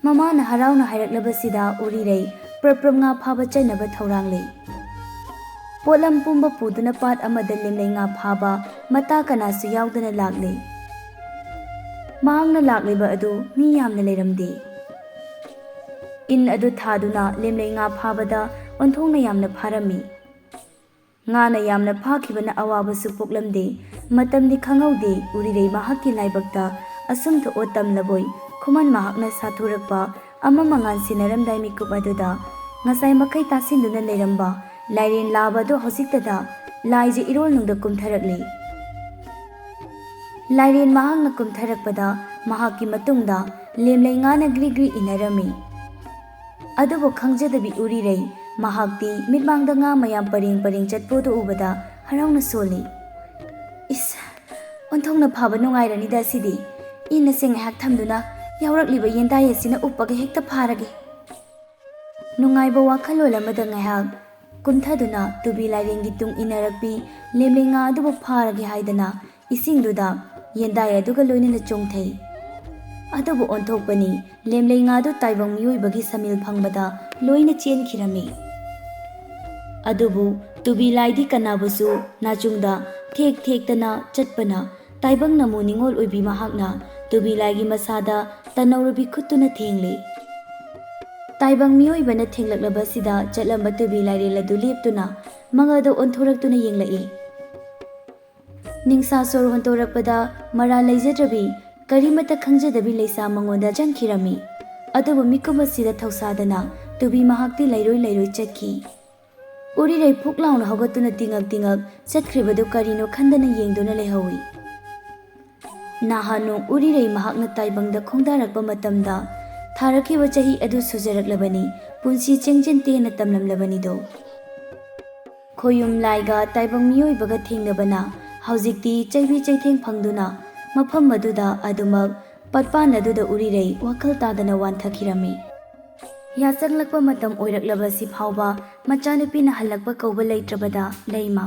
ꯃꯃꯥꯅ ꯍꯔꯥꯎꯅ ꯍꯥꯏꯔꯛꯂꯕꯁꯤꯗ ꯎꯔꯤꯔꯩ ꯄ꯭ꯔꯞ ꯄ꯭ꯔꯞ ꯉꯥ ꯐꯥꯕ ꯆꯠꯅꯕ ꯊꯧꯔꯥꯡꯂꯦ꯫ ꯄꯣꯠꯂꯝ ꯄꯨꯝꯕ ꯄꯨꯗꯨꯅ ꯄꯥꯠ ꯑꯃꯗ ꯂꯦꯝꯂꯩ ꯉꯥ ꯐꯥꯕ ꯃꯇꯥ ꯀꯅꯥꯁꯨ ꯌꯥꯎꯗꯅ ꯂꯥꯛꯂꯦ꯫ ꯃꯍꯥꯛꯅ ꯂꯥꯛꯂꯤꯕ ꯑꯗꯨ ꯃꯤ ꯌꯥꯝꯅ ꯂꯩꯔꯝꯗꯦ꯫ ꯏꯟ ꯑꯗꯨ ꯊꯥꯗꯨꯅ ꯂꯦꯝꯂꯩ ꯉꯥ ꯐꯥꯕꯗ ꯑꯣꯟꯊꯣꯛꯅ ꯌꯥꯝꯅ ꯐꯥꯔꯝꯃꯤ꯫ ꯉꯥꯅ ꯌꯥꯝꯅ ꯐꯥꯈꯤꯕꯅ ꯑꯋꯥꯕꯁꯨ ꯄꯣꯛꯂꯝꯗꯦ꯫ ꯃꯇꯝꯗꯤ ꯈꯪꯍꯧꯗꯦ꯫ ꯎꯔꯤꯔꯩ ꯃꯍꯥꯛꯀꯤ ꯂꯥꯏꯕꯛꯇ ꯑꯁꯨꯝ ꯊꯣꯛꯑꯣ ꯇꯝꯂꯕꯣꯏ ꯈꯨꯃꯟ ꯃꯍꯥꯛꯅ ꯁꯥꯊꯨꯔꯛꯄ ꯑꯃ ꯃꯉꯥꯟ ꯁꯤꯟꯅꯔꯝꯗꯥꯏ ꯃꯤꯀꯨꯞ ꯑꯗꯨꯗ ꯉꯁꯥꯏ ꯃꯈꯩ ꯇꯥꯁꯤꯟꯗꯨꯅ ꯂꯩꯔꯝꯕ ꯂꯥꯏꯔꯦꯟ ꯂꯥꯕ ꯑꯗꯨ ꯍꯧꯖꯤꯛꯇꯗ ꯂꯥꯏꯖ ꯏꯔꯣꯜꯅꯨꯡꯗ ꯀꯨꯝꯊꯔꯛꯂꯤ꯫ ꯂꯥꯏꯔꯦꯟ ꯃꯍꯥꯛꯅ ꯀꯨꯝꯊꯔꯛꯄꯗ ꯃꯍꯥꯛꯀꯤ ꯃꯇꯨꯡꯗ ꯂꯦꯝꯂꯩ ꯉꯥꯅ ꯒ꯭ꯔꯤ ꯒ꯭ꯔꯤ ꯏꯟꯅꯔꯝꯃꯤ꯫ ꯑꯗꯨꯕꯨ ꯈꯪꯖꯗꯕꯤ ꯎꯔꯤꯔꯩ ꯃꯍꯥꯛꯇꯤ ꯃꯤꯠꯃꯥꯡꯗ ꯉꯥ ꯃꯌꯥꯝ ꯄꯔꯦꯡ ꯄꯔꯦꯡ ꯆꯠꯄꯗꯨ ꯎꯕꯗ ꯍꯔꯥꯎꯅ ꯁꯣꯜꯂꯤ꯫ ꯏꯁ, ꯑꯣꯟꯊꯣꯛꯅ ꯐꯕ ꯅꯨꯡꯉꯥꯏꯔꯅꯤꯗ ꯑꯁꯤꯗꯤ꯫ ꯏꯟ ꯑꯁꯦ ꯉꯥꯏꯍꯥꯛ ꯊꯝꯗꯨꯅ ꯌꯥꯎꯔꯛꯂꯤꯕ ꯌꯦꯟꯗꯥꯏ ꯑꯁꯤꯅ ꯎꯞꯄꯒ ꯍꯦꯛꯇ ꯐꯥꯔꯒꯦ꯫ ꯅꯨꯡꯉꯥꯏꯕ ꯋꯥꯈꯜꯂꯣꯟ ꯑꯃꯗ ꯉꯥꯏꯍꯥꯛ ꯀꯨꯝꯊꯗꯨꯅ ꯇꯨꯕꯤ ꯂꯥꯏꯔꯦꯟꯒꯤ ꯇꯨꯡ ꯏꯟꯅꯔꯛꯄꯤ ꯂꯦꯝꯂꯩ ꯉꯥ ꯑꯗꯨꯕꯨ ꯐꯥꯔꯒꯦ ꯍꯥꯏꯗꯅ ꯏꯁꯤꯡꯗꯨꯗ ꯌꯦꯟꯗꯥꯏ ꯑꯗꯨꯒ ꯂꯣꯏꯅꯅ ꯆꯣꯡꯊꯩ꯫ ꯑꯗꯨꯕꯨ ꯑꯣꯟꯊꯣꯛꯄꯅꯤ, ꯂꯦꯝꯂꯩ ꯉꯥꯗꯨ ꯇꯥꯏꯕꯪ ꯃꯤꯑꯣꯏꯕꯒꯤ ꯁꯃꯤꯜ ꯐꯪꯕꯗ ꯂꯣꯏꯅ ꯆꯦꯟꯈꯤꯔꯝꯃꯤ꯫ ꯑꯗꯨꯕꯨ ꯇꯨꯕꯤ ꯂꯥꯏꯗꯤ ꯀꯅꯥꯕꯨꯁꯨ ꯅꯥꯆꯨꯡꯗ ꯊꯦꯛ ꯊꯦꯛꯇꯅ ꯆꯠꯄꯅ ꯇꯥꯏꯕꯪ ꯅꯃꯨ ꯅꯤꯉꯣꯜ ꯑꯣꯏꯕꯤ ꯃꯍꯥꯛꯅ ꯇꯨꯕꯤ ꯂꯥꯏꯒꯤ ꯃꯁꯥꯗ ꯇꯅꯧꯔꯨꯕꯤ ꯈꯨꯠꯇꯨꯅ ꯊꯦꯡꯂꯤ꯫ ꯇꯥꯏꯕꯪ ꯃꯤꯑꯣꯏꯕꯅ ꯊꯦꯡꯂꯛꯂꯕꯁꯤꯗ ꯆꯠꯂꯝꯕ ꯇꯨꯕꯤ ꯂꯥꯏꯔꯦꯜ ꯑꯗꯨ ꯂꯦꯞꯇꯨꯅ ꯃꯉꯥꯗ ꯑꯣꯟꯊꯣꯔꯛꯇꯨꯅ ꯌꯦꯡꯂꯛꯏ꯫ ꯅꯤꯡꯁꯥ ꯁꯣꯔ ꯍꯣꯟꯇꯣꯔꯛꯄꯗ ꯃꯔꯥ ꯂꯩꯖꯗ꯭ꯔꯕꯤ ꯀꯔꯤꯃꯠꯇ ꯈꯪꯖꯗꯕꯤ ꯂꯩꯁꯥ ꯃꯉꯣꯟꯗ ꯆꯪꯈꯤꯔꯝꯃꯤ꯫ ꯑꯗꯨꯕꯨ ꯃꯤꯀꯨꯞ ꯑꯁꯤꯗ ꯊꯧꯁꯥꯗꯅ ꯇꯨꯕꯤ ꯃꯍꯥꯛꯇꯤ ꯂꯩꯔꯣꯏ ꯂꯩꯔꯣꯏ ꯆꯠꯈꯤ꯫ ꯎꯔꯤꯔꯩ ꯐꯨꯛ ꯂꯥꯎꯅ ꯍꯧꯒꯠꯇꯨꯅ ꯇꯤꯉꯛ ꯇꯤꯉꯛ ꯆꯠꯈ꯭ꯔꯤꯕꯗꯨ ꯀꯔꯤꯅꯣ ꯈꯟꯗꯅ ꯌꯦꯡꯗꯨꯅ ꯂꯩꯍꯧꯏ꯫ ꯅꯍꯥꯟ ꯅꯣꯡ ꯎꯔꯤꯔꯩ ꯃꯍꯥꯛꯅ ꯇꯥꯏꯕꯪꯗ ꯈꯣꯡꯗꯥꯔꯛꯄ ꯃꯇꯝꯗ ꯊꯥꯔꯛꯈꯤꯕ ꯆꯍꯤ ꯑꯗꯨ ꯁꯨꯖꯔꯛꯂꯕꯅꯤ, ꯄꯨꯟꯁꯤ ꯆꯦꯡꯖꯦꯟ ꯇꯦꯟꯅ ꯇꯝꯂꯝꯂꯕꯅꯤꯗꯣ꯫ ꯈꯣꯌꯨꯝ ꯂꯥꯏꯒ ꯇꯥꯏꯕꯪ ꯃꯤꯑꯣꯏꯕꯒ ꯊꯦꯡꯅꯕꯅ ꯍꯧꯖꯤꯛꯇꯤ ꯆꯩꯕꯤ ꯆꯩꯊꯦꯡ ꯐꯪꯗꯨꯅ ꯃꯐꯝ ꯑꯗꯨꯗ ꯑꯗꯨꯃꯛ ꯄꯠꯄꯥꯟ ꯑꯗꯨꯗ ꯎꯔꯤꯔꯩ ꯋꯥꯈꯜ ꯇꯥꯗꯅ ꯋꯥꯟꯊꯈꯤꯔꯝꯃꯤ꯫ ꯌꯥꯆꯪꯂꯛꯄ ꯃꯇꯝ ꯑꯣꯏꯔꯛꯂꯕꯁꯤ ꯐꯥꯎꯕ ꯃꯆꯥꯅꯨꯄꯤꯅ ꯍꯜꯂꯛꯄ ꯀꯧꯕ ꯂꯩꯇ꯭ꯔꯕꯗ ꯂꯩꯃ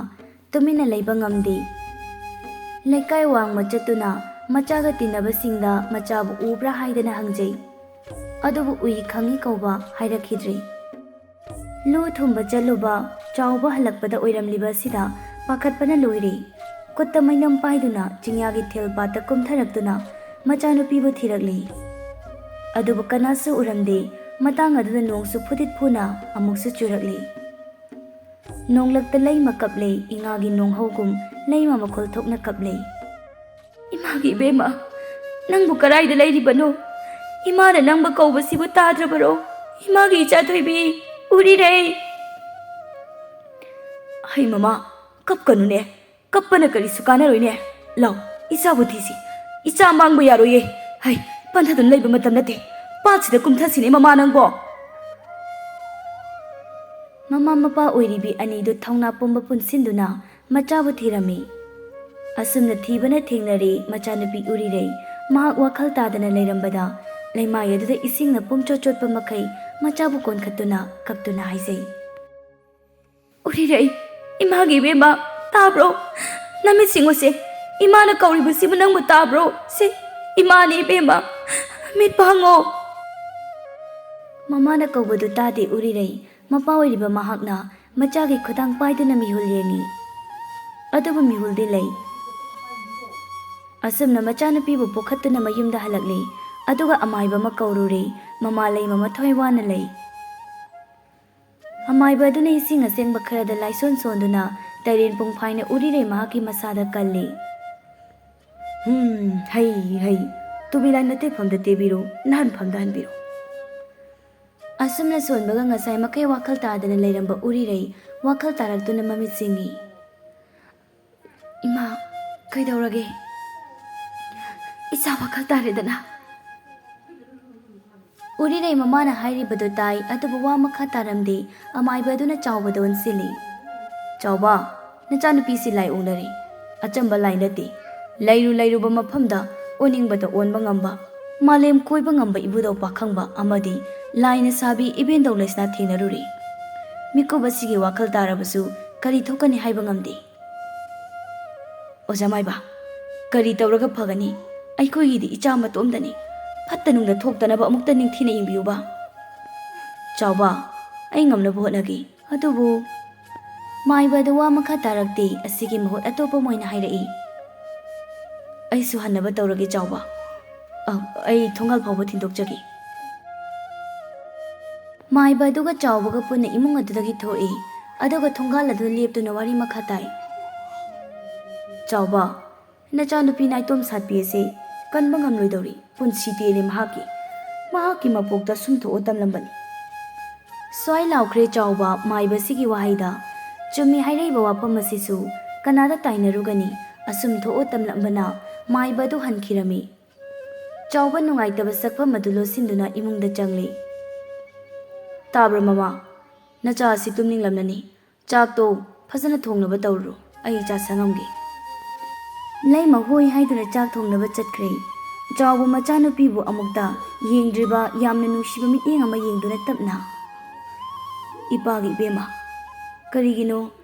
ꯇꯨꯃꯤꯟꯅ ꯂꯩꯕ ꯉꯝꯗꯦ꯫ ꯂꯩꯀꯥꯏ ꯋꯥꯡꯃ ꯆꯠꯇꯨꯅ ꯃꯆꯥꯒ ꯇꯤꯟꯅꯕꯁꯤꯡꯗ ꯃꯆꯥꯕꯨ ꯎꯕ꯭ꯔꯥ ꯍꯥꯏꯗꯅ ꯍꯪꯖꯩ꯫ ꯑꯗꯨꯕꯨ ꯎꯏ ꯈꯪꯏ ꯀꯧꯕ ꯍꯥꯏꯔꯛꯈꯤꯗ꯭ꯔꯦ꯫ ꯂꯨ ꯊꯨꯝꯕ ꯆꯠꯂꯨꯕ ꯆꯥꯎꯕ ꯍꯜꯂꯛꯄꯗ ꯑꯣꯏꯔꯝꯂꯤꯕ ꯑꯁꯤꯗ ꯄꯥꯈꯠꯄꯅ ꯂꯣꯏꯔꯦ꯫ ꯈꯨꯠꯇ ꯃꯩꯅꯝ ꯄꯥꯏꯗꯨꯅ ꯆꯤꯡꯌꯥꯒꯤ ꯊꯦꯜ ꯄꯥꯠꯇ ꯀꯨꯝꯊꯔꯛꯇꯨꯅ ꯃꯆꯥꯅꯨꯄꯤꯕꯨ ꯊꯤꯔꯛꯂꯤ꯫ ꯑꯗꯨꯕꯨ ꯀꯅꯥꯁꯨ ꯎꯔꯝꯗꯦ꯫ ꯃꯇꯥꯡ ꯑꯗꯨꯗ ꯅꯣꯡꯁꯨ ꯐꯨꯗꯤꯠ ꯐꯨꯅ ꯑꯃꯨꯛꯁꯨ ꯆꯨꯔꯛꯂꯤ꯫ ꯅꯣꯡꯂꯛꯇ ꯂꯩꯃ ꯀꯞꯂꯦ, ꯏꯉꯥꯒꯤ ꯅꯣꯡꯍꯧꯒꯨꯝ ꯂꯩꯃ ꯃꯈꯣꯜ ꯊꯣꯛꯅ ꯀꯞꯂꯦ꯫ "ꯏꯃꯥꯒꯤ ꯏꯕꯦꯝꯃ, ꯅꯪꯕꯨ ꯀꯗꯥꯏꯗ ꯂꯩꯔꯤꯕꯅꯣ? ꯏꯃꯥꯅ ꯅꯪꯕꯨ ꯀꯧꯕꯁꯤꯕꯨ ꯇꯥꯗ꯭ꯔꯕꯔꯣ? ꯏꯃꯥꯒꯤ ꯏꯆꯥ ꯊꯣꯏꯕꯤ, ꯎꯔꯤꯔꯩ!" "ꯍꯩ ꯃꯃꯥ, ꯀꯞꯀꯅꯨꯅꯦ, ꯀꯞꯄꯅ ꯀꯔꯤꯁꯨ ꯀꯥꯟꯅꯔꯣꯏꯅꯦ꯫ ꯂꯥꯎ, ꯏꯆꯥꯕꯨ ꯊꯤꯁꯤ, ꯏꯆꯥ ꯃꯥꯡꯕ ꯌꯥꯔꯣꯏꯌꯦ꯫ ꯍꯩ, ꯄꯟꯊꯗꯨꯅ ꯂꯩꯕ ꯃꯇꯝ ꯅꯠꯇꯦ, ꯄꯥꯠꯁꯤꯗ ꯀꯨꯝꯊꯁꯤꯅꯦ ꯃꯃꯥ ꯅꯪꯕꯣ!" ꯃꯃꯥ ꯃꯄꯥ ꯑꯣꯏꯔꯤꯕꯤ ꯑꯅꯤꯗꯨ ꯊꯧꯅꯥ ꯄꯨꯝꯕ ꯄꯨꯟꯁꯤꯟꯗꯨꯅ ꯃꯆꯥꯕꯨ ꯊꯤꯔꯝꯃꯤ꯫ ꯑꯁꯨꯝꯅ ꯊꯤꯕꯅ ꯊꯦꯡꯅꯔꯦ ꯃꯆꯥꯅꯨꯄꯤ ꯎꯔꯤꯔꯩ꯫ ꯃꯍꯥꯛ ꯋꯥꯈꯜ ꯇꯥꯗꯅ ꯂꯩꯔꯝꯕꯗ ꯂꯩꯃꯥꯏ ꯑꯗꯨꯗ ꯏꯁꯤꯡꯅ ꯄꯨꯝꯆꯣꯠ ꯆꯣꯠꯄ ꯃꯈꯩ ꯃꯆꯥꯕꯨ ꯀꯣꯟꯈꯠꯇꯨꯅ ꯀꯞꯇꯨꯅ ꯍꯥꯏꯖꯩ꯫ "ꯎꯔꯤꯔꯩ, ꯏꯃꯥꯒꯤ ꯏꯕꯦꯝꯃ, ꯇꯥꯕ꯭ꯔꯣ? ꯅꯃꯤꯠ ꯁꯤꯡꯉꯨꯁꯦ, ꯏꯃꯥꯅ ꯀꯧꯔꯤꯕꯁꯤꯕꯨ ꯅꯪꯕꯨ ꯇꯥꯕ꯭ꯔꯣ? ꯁꯤ ꯏꯃꯥꯅꯤ ꯏꯕꯦꯝꯃ, ꯃꯤꯠ ꯄꯥꯡꯉꯣ!" ꯃꯃꯥꯅ ꯀꯧꯕꯗꯨ ꯇꯥꯗꯦ ꯎꯔꯤꯔꯩ꯫ ꯃꯄꯥ ꯑꯣꯏꯔꯤꯕ ꯃꯍꯥꯛꯅ ꯃꯆꯥꯒꯤ ꯈꯨꯗꯥꯡ ꯄꯥꯏꯗꯨꯅ ꯃꯤꯍꯨꯜ ꯌꯦꯡꯉꯤ꯫ ꯑꯗꯨꯕꯨ ꯃꯤꯍꯨꯜꯗꯤ ꯂꯩ꯫ ꯑꯁꯨꯝꯅ ꯃꯆꯥꯅꯨꯄꯤꯕꯨ ꯄꯨꯈꯠꯇꯨꯅ ꯃꯌꯨꯝꯗ ꯍꯜꯂꯛꯂꯦ꯫ ꯑꯗꯨꯒ ꯑꯃꯥꯏꯕ ꯑꯃ ꯀꯧꯔꯨꯔꯦ꯫ ꯃꯃꯥ ꯂꯩꯃ ꯃꯊ꯭ꯋꯥꯏ ꯋꯥꯅ ꯂꯩ꯫ ꯑꯃꯥꯏꯕ ꯑꯗꯨꯅ ꯏꯁꯤꯡ ꯑꯁꯦꯡꯕ ꯈꯔꯗ ꯂꯥꯏꯁꯣꯟ ꯁꯣꯟꯗꯨꯅ ꯇꯩꯔꯦꯟ ꯄꯨꯡꯐꯥꯏꯅ ꯎꯔꯤꯔꯩ ꯃꯍꯥꯛꯀꯤ ꯃꯁꯥꯗ ꯀꯜꯂꯤ꯫ "ꯍꯨꯝ, ꯍꯩ, ꯍꯩ, ꯇꯨꯕꯤ ꯂꯥꯏꯟ ꯑꯇꯦꯛꯐꯝꯗ ꯇꯦꯕꯤꯔꯣ, ꯅꯥꯟꯐꯝꯗ ꯍꯟꯕꯤꯔꯣ꯫" ꯑꯁꯨꯝꯅ ꯁꯣꯟꯕꯒ ꯉꯁꯥꯏ ꯃꯈꯩ ꯋꯥꯈꯜ ꯇꯥꯗꯅ ꯂꯩꯔꯝꯕ ꯎꯔꯤꯔꯩ ꯋꯥꯈꯜ ꯇꯥꯔꯛꯇꯨꯅ ꯃꯃꯤꯠ ꯁꯤꯡꯉꯤ꯫ "ꯏꯃꯥ, ꯀꯩꯗꯧꯔꯒꯦ? ꯏꯆꯥ ꯋꯥꯈꯜ ꯇꯥꯔꯦꯗꯅ?" ꯎꯔꯤꯔꯩ ꯃꯃꯥꯅ ꯍꯥꯏꯔꯤꯕꯗꯨ ꯇꯥꯏ, ꯑꯗꯨꯕꯨ ꯋꯥ ꯃꯈꯥ ꯇꯥꯔꯝꯗꯦ꯫ ꯑꯃꯥꯏꯕ ꯑꯗꯨꯅ ꯆꯥꯎꯕꯗ ꯑꯣꯟꯁꯤꯜꯂꯤ꯫ "ꯆꯥꯎꯕ, ꯅꯆꯥꯅꯨꯄꯤꯁꯤ ꯂꯥꯏ ꯑꯣꯛꯅꯔꯦ꯫ ꯑꯆꯝꯕ ꯂꯥꯏ ꯅꯠꯇꯦ꯫ ꯂꯩꯔꯨ ꯂꯩꯔꯨꯕ ꯃꯐꯝꯗ ꯑꯣꯅꯤꯡꯕꯗ ꯑꯣꯟꯕ ꯉꯝꯕ, ꯃꯥꯂꯦꯝ ꯀꯣꯏꯕ ꯉꯝꯕ ꯏꯕꯨꯙꯧ ꯄꯥꯈꯪꯕ ꯑꯃꯗꯤ ꯂꯥꯏꯅ ꯁꯥꯕꯤ ꯏꯕꯦꯟꯗꯧ ꯂꯩꯁꯅꯥ ꯊꯦꯡꯅꯔꯨꯔꯦ꯫ ꯃꯤꯀꯨꯞ ꯑꯁꯤꯒꯤ ꯋꯥꯈꯜ ꯇꯥꯔꯕꯁꯨ ꯀꯔꯤ ꯊꯣꯛꯀꯅꯤ ꯍꯥꯏꯕ ꯉꯝꯗꯦ꯫" "ꯑꯣꯖꯥ ꯃꯥꯏꯕ, ꯀꯔꯤ ꯇꯧꯔꯒ ꯐꯒꯅꯤ? ꯑꯩꯈꯣꯏꯒꯤꯗꯤ ꯏꯆꯥ ꯃꯇꯣꯝꯗꯅꯤ꯫ ꯐꯠꯇ ꯅꯨꯡꯗ ꯊꯣꯛꯇꯅꯕ ꯑꯃꯨꯛꯇ ꯅꯤꯡꯊꯤꯅ ꯌꯦꯡꯕꯤꯌꯨꯕ꯫ ꯆꯥꯎꯕ, ꯑꯩ ꯉꯝꯅꯕ ꯍꯣꯠꯅꯒꯦ꯫ ꯑꯗꯨꯕꯨ ꯃꯥꯏꯕ ꯑꯗꯨ ꯋꯥ ꯃꯈꯥ ꯇꯥꯔꯛꯇꯦ꯫ ꯑꯁꯤꯒꯤ ꯃꯍꯨꯠ ꯑꯇꯣꯞꯄ ꯑꯃ ꯑꯣꯏꯅ ꯍꯥꯏꯔꯛꯏ꯫ ꯑꯩꯁꯨ ꯍꯟꯅꯕ ꯇꯧꯔꯒꯦ ꯆꯥꯎꯕ꯫ ꯑ, ꯑꯩ ꯊꯣꯡꯒꯥꯜ ꯐꯥꯎꯕ ꯊꯤꯟꯗꯣꯛꯆꯒꯦ꯫ ꯃꯥꯏꯕ ꯑꯗꯨꯒ ꯆꯥꯎꯕꯒ ꯄꯨꯟꯅ ꯏꯃꯨꯡ ꯑꯗꯨꯗꯒꯤ ꯊꯣꯛꯏ꯫ ꯑꯗꯨꯒ ꯊꯣꯡꯒꯥꯜ ꯑꯗꯨꯗ ꯂꯦꯞꯇꯨꯅ ꯋꯥꯔꯤ ꯃꯈꯥ ꯇꯥꯏ꯫ ꯆꯥꯎꯕ, ꯅꯆꯥꯅꯨꯄꯤ ꯅꯥꯏꯇꯣꯝ ꯁꯥꯠꯄꯤ ꯑꯁꯤ ꯀꯟꯕ ꯉꯝꯂꯣꯏꯗꯧꯔꯤ꯫ ꯄꯨꯟꯁꯤ ꯇꯦꯜꯂꯦ ꯃꯍꯥꯛꯀꯤ꯫ ꯃꯍꯥꯛꯀꯤ ꯃꯄꯣꯛꯇ ꯁꯨꯝꯊꯣꯛꯑꯣ ꯇꯝꯂꯝꯕꯅꯤ꯫ ꯁ꯭ꯋꯥꯏ ꯂꯥꯎꯈ꯭ꯔꯦ ꯆꯥꯎꯕ ꯃꯥꯏꯕꯁꯤꯒꯤ ꯋꯥꯍꯩꯗ꯫ ꯆꯨꯝꯃꯤ ꯍꯥꯏꯔꯛꯏꯕ ꯋꯥꯐꯝ ꯑꯁꯤꯁꯨ ꯀꯅꯥꯗ ꯇꯥꯏꯅꯔꯨꯒꯅꯤ? ꯑꯁꯨꯝ ꯊꯣꯛꯑꯣ ꯇꯝꯂꯝꯕꯅ ꯃꯥꯏꯕ ꯑꯗꯨ ꯍꯟꯈꯤꯔꯝꯃꯤ꯫ ꯆꯥꯎꯕ ꯅꯨꯡꯉꯥꯏꯇꯕ ꯁꯛꯐꯝ ꯑꯗꯨ ꯂꯣꯠꯁꯤꯟꯗꯨꯅ ꯏꯃꯨꯡꯗ ꯆꯪꯂꯤ꯫ ꯇꯥꯕ꯭ꯔꯣ ꯃꯃꯥ? ꯅꯆꯥ ꯑꯁꯤ ꯇꯨꯝꯅꯤꯡꯂꯝꯂꯅꯤ꯫ ꯆꯥꯛꯇꯣ ꯐꯖꯅ ꯊꯣꯡꯅꯕ ꯇꯧꯔꯨ꯫ ꯑꯩ ꯆꯥ ꯁꯪꯉꯝꯒꯦ꯫ ꯂꯩꯃ ꯍꯣꯏ ꯍꯥꯏꯗꯨꯅ ꯆꯥꯛ ꯊꯣꯡꯅꯕ ꯆꯠꯈ꯭ꯔꯦ꯫ ꯆꯥꯎꯕ ꯃꯆꯥꯅꯨꯄꯤꯕꯨ ꯑꯃꯨꯛꯇ ꯌꯦꯡꯗ꯭ꯔꯤꯕ ꯌꯥꯝꯅ ꯅꯨꯡꯁꯤꯕ ꯃꯤꯠꯌꯦꯡ ꯑꯃ ꯌꯦꯡꯗꯨꯅ ꯇꯞꯅ, "ꯏꯄꯥꯒꯤ ꯏꯕꯦꯝꯃ, ꯀꯔꯤꯒꯤꯅꯣ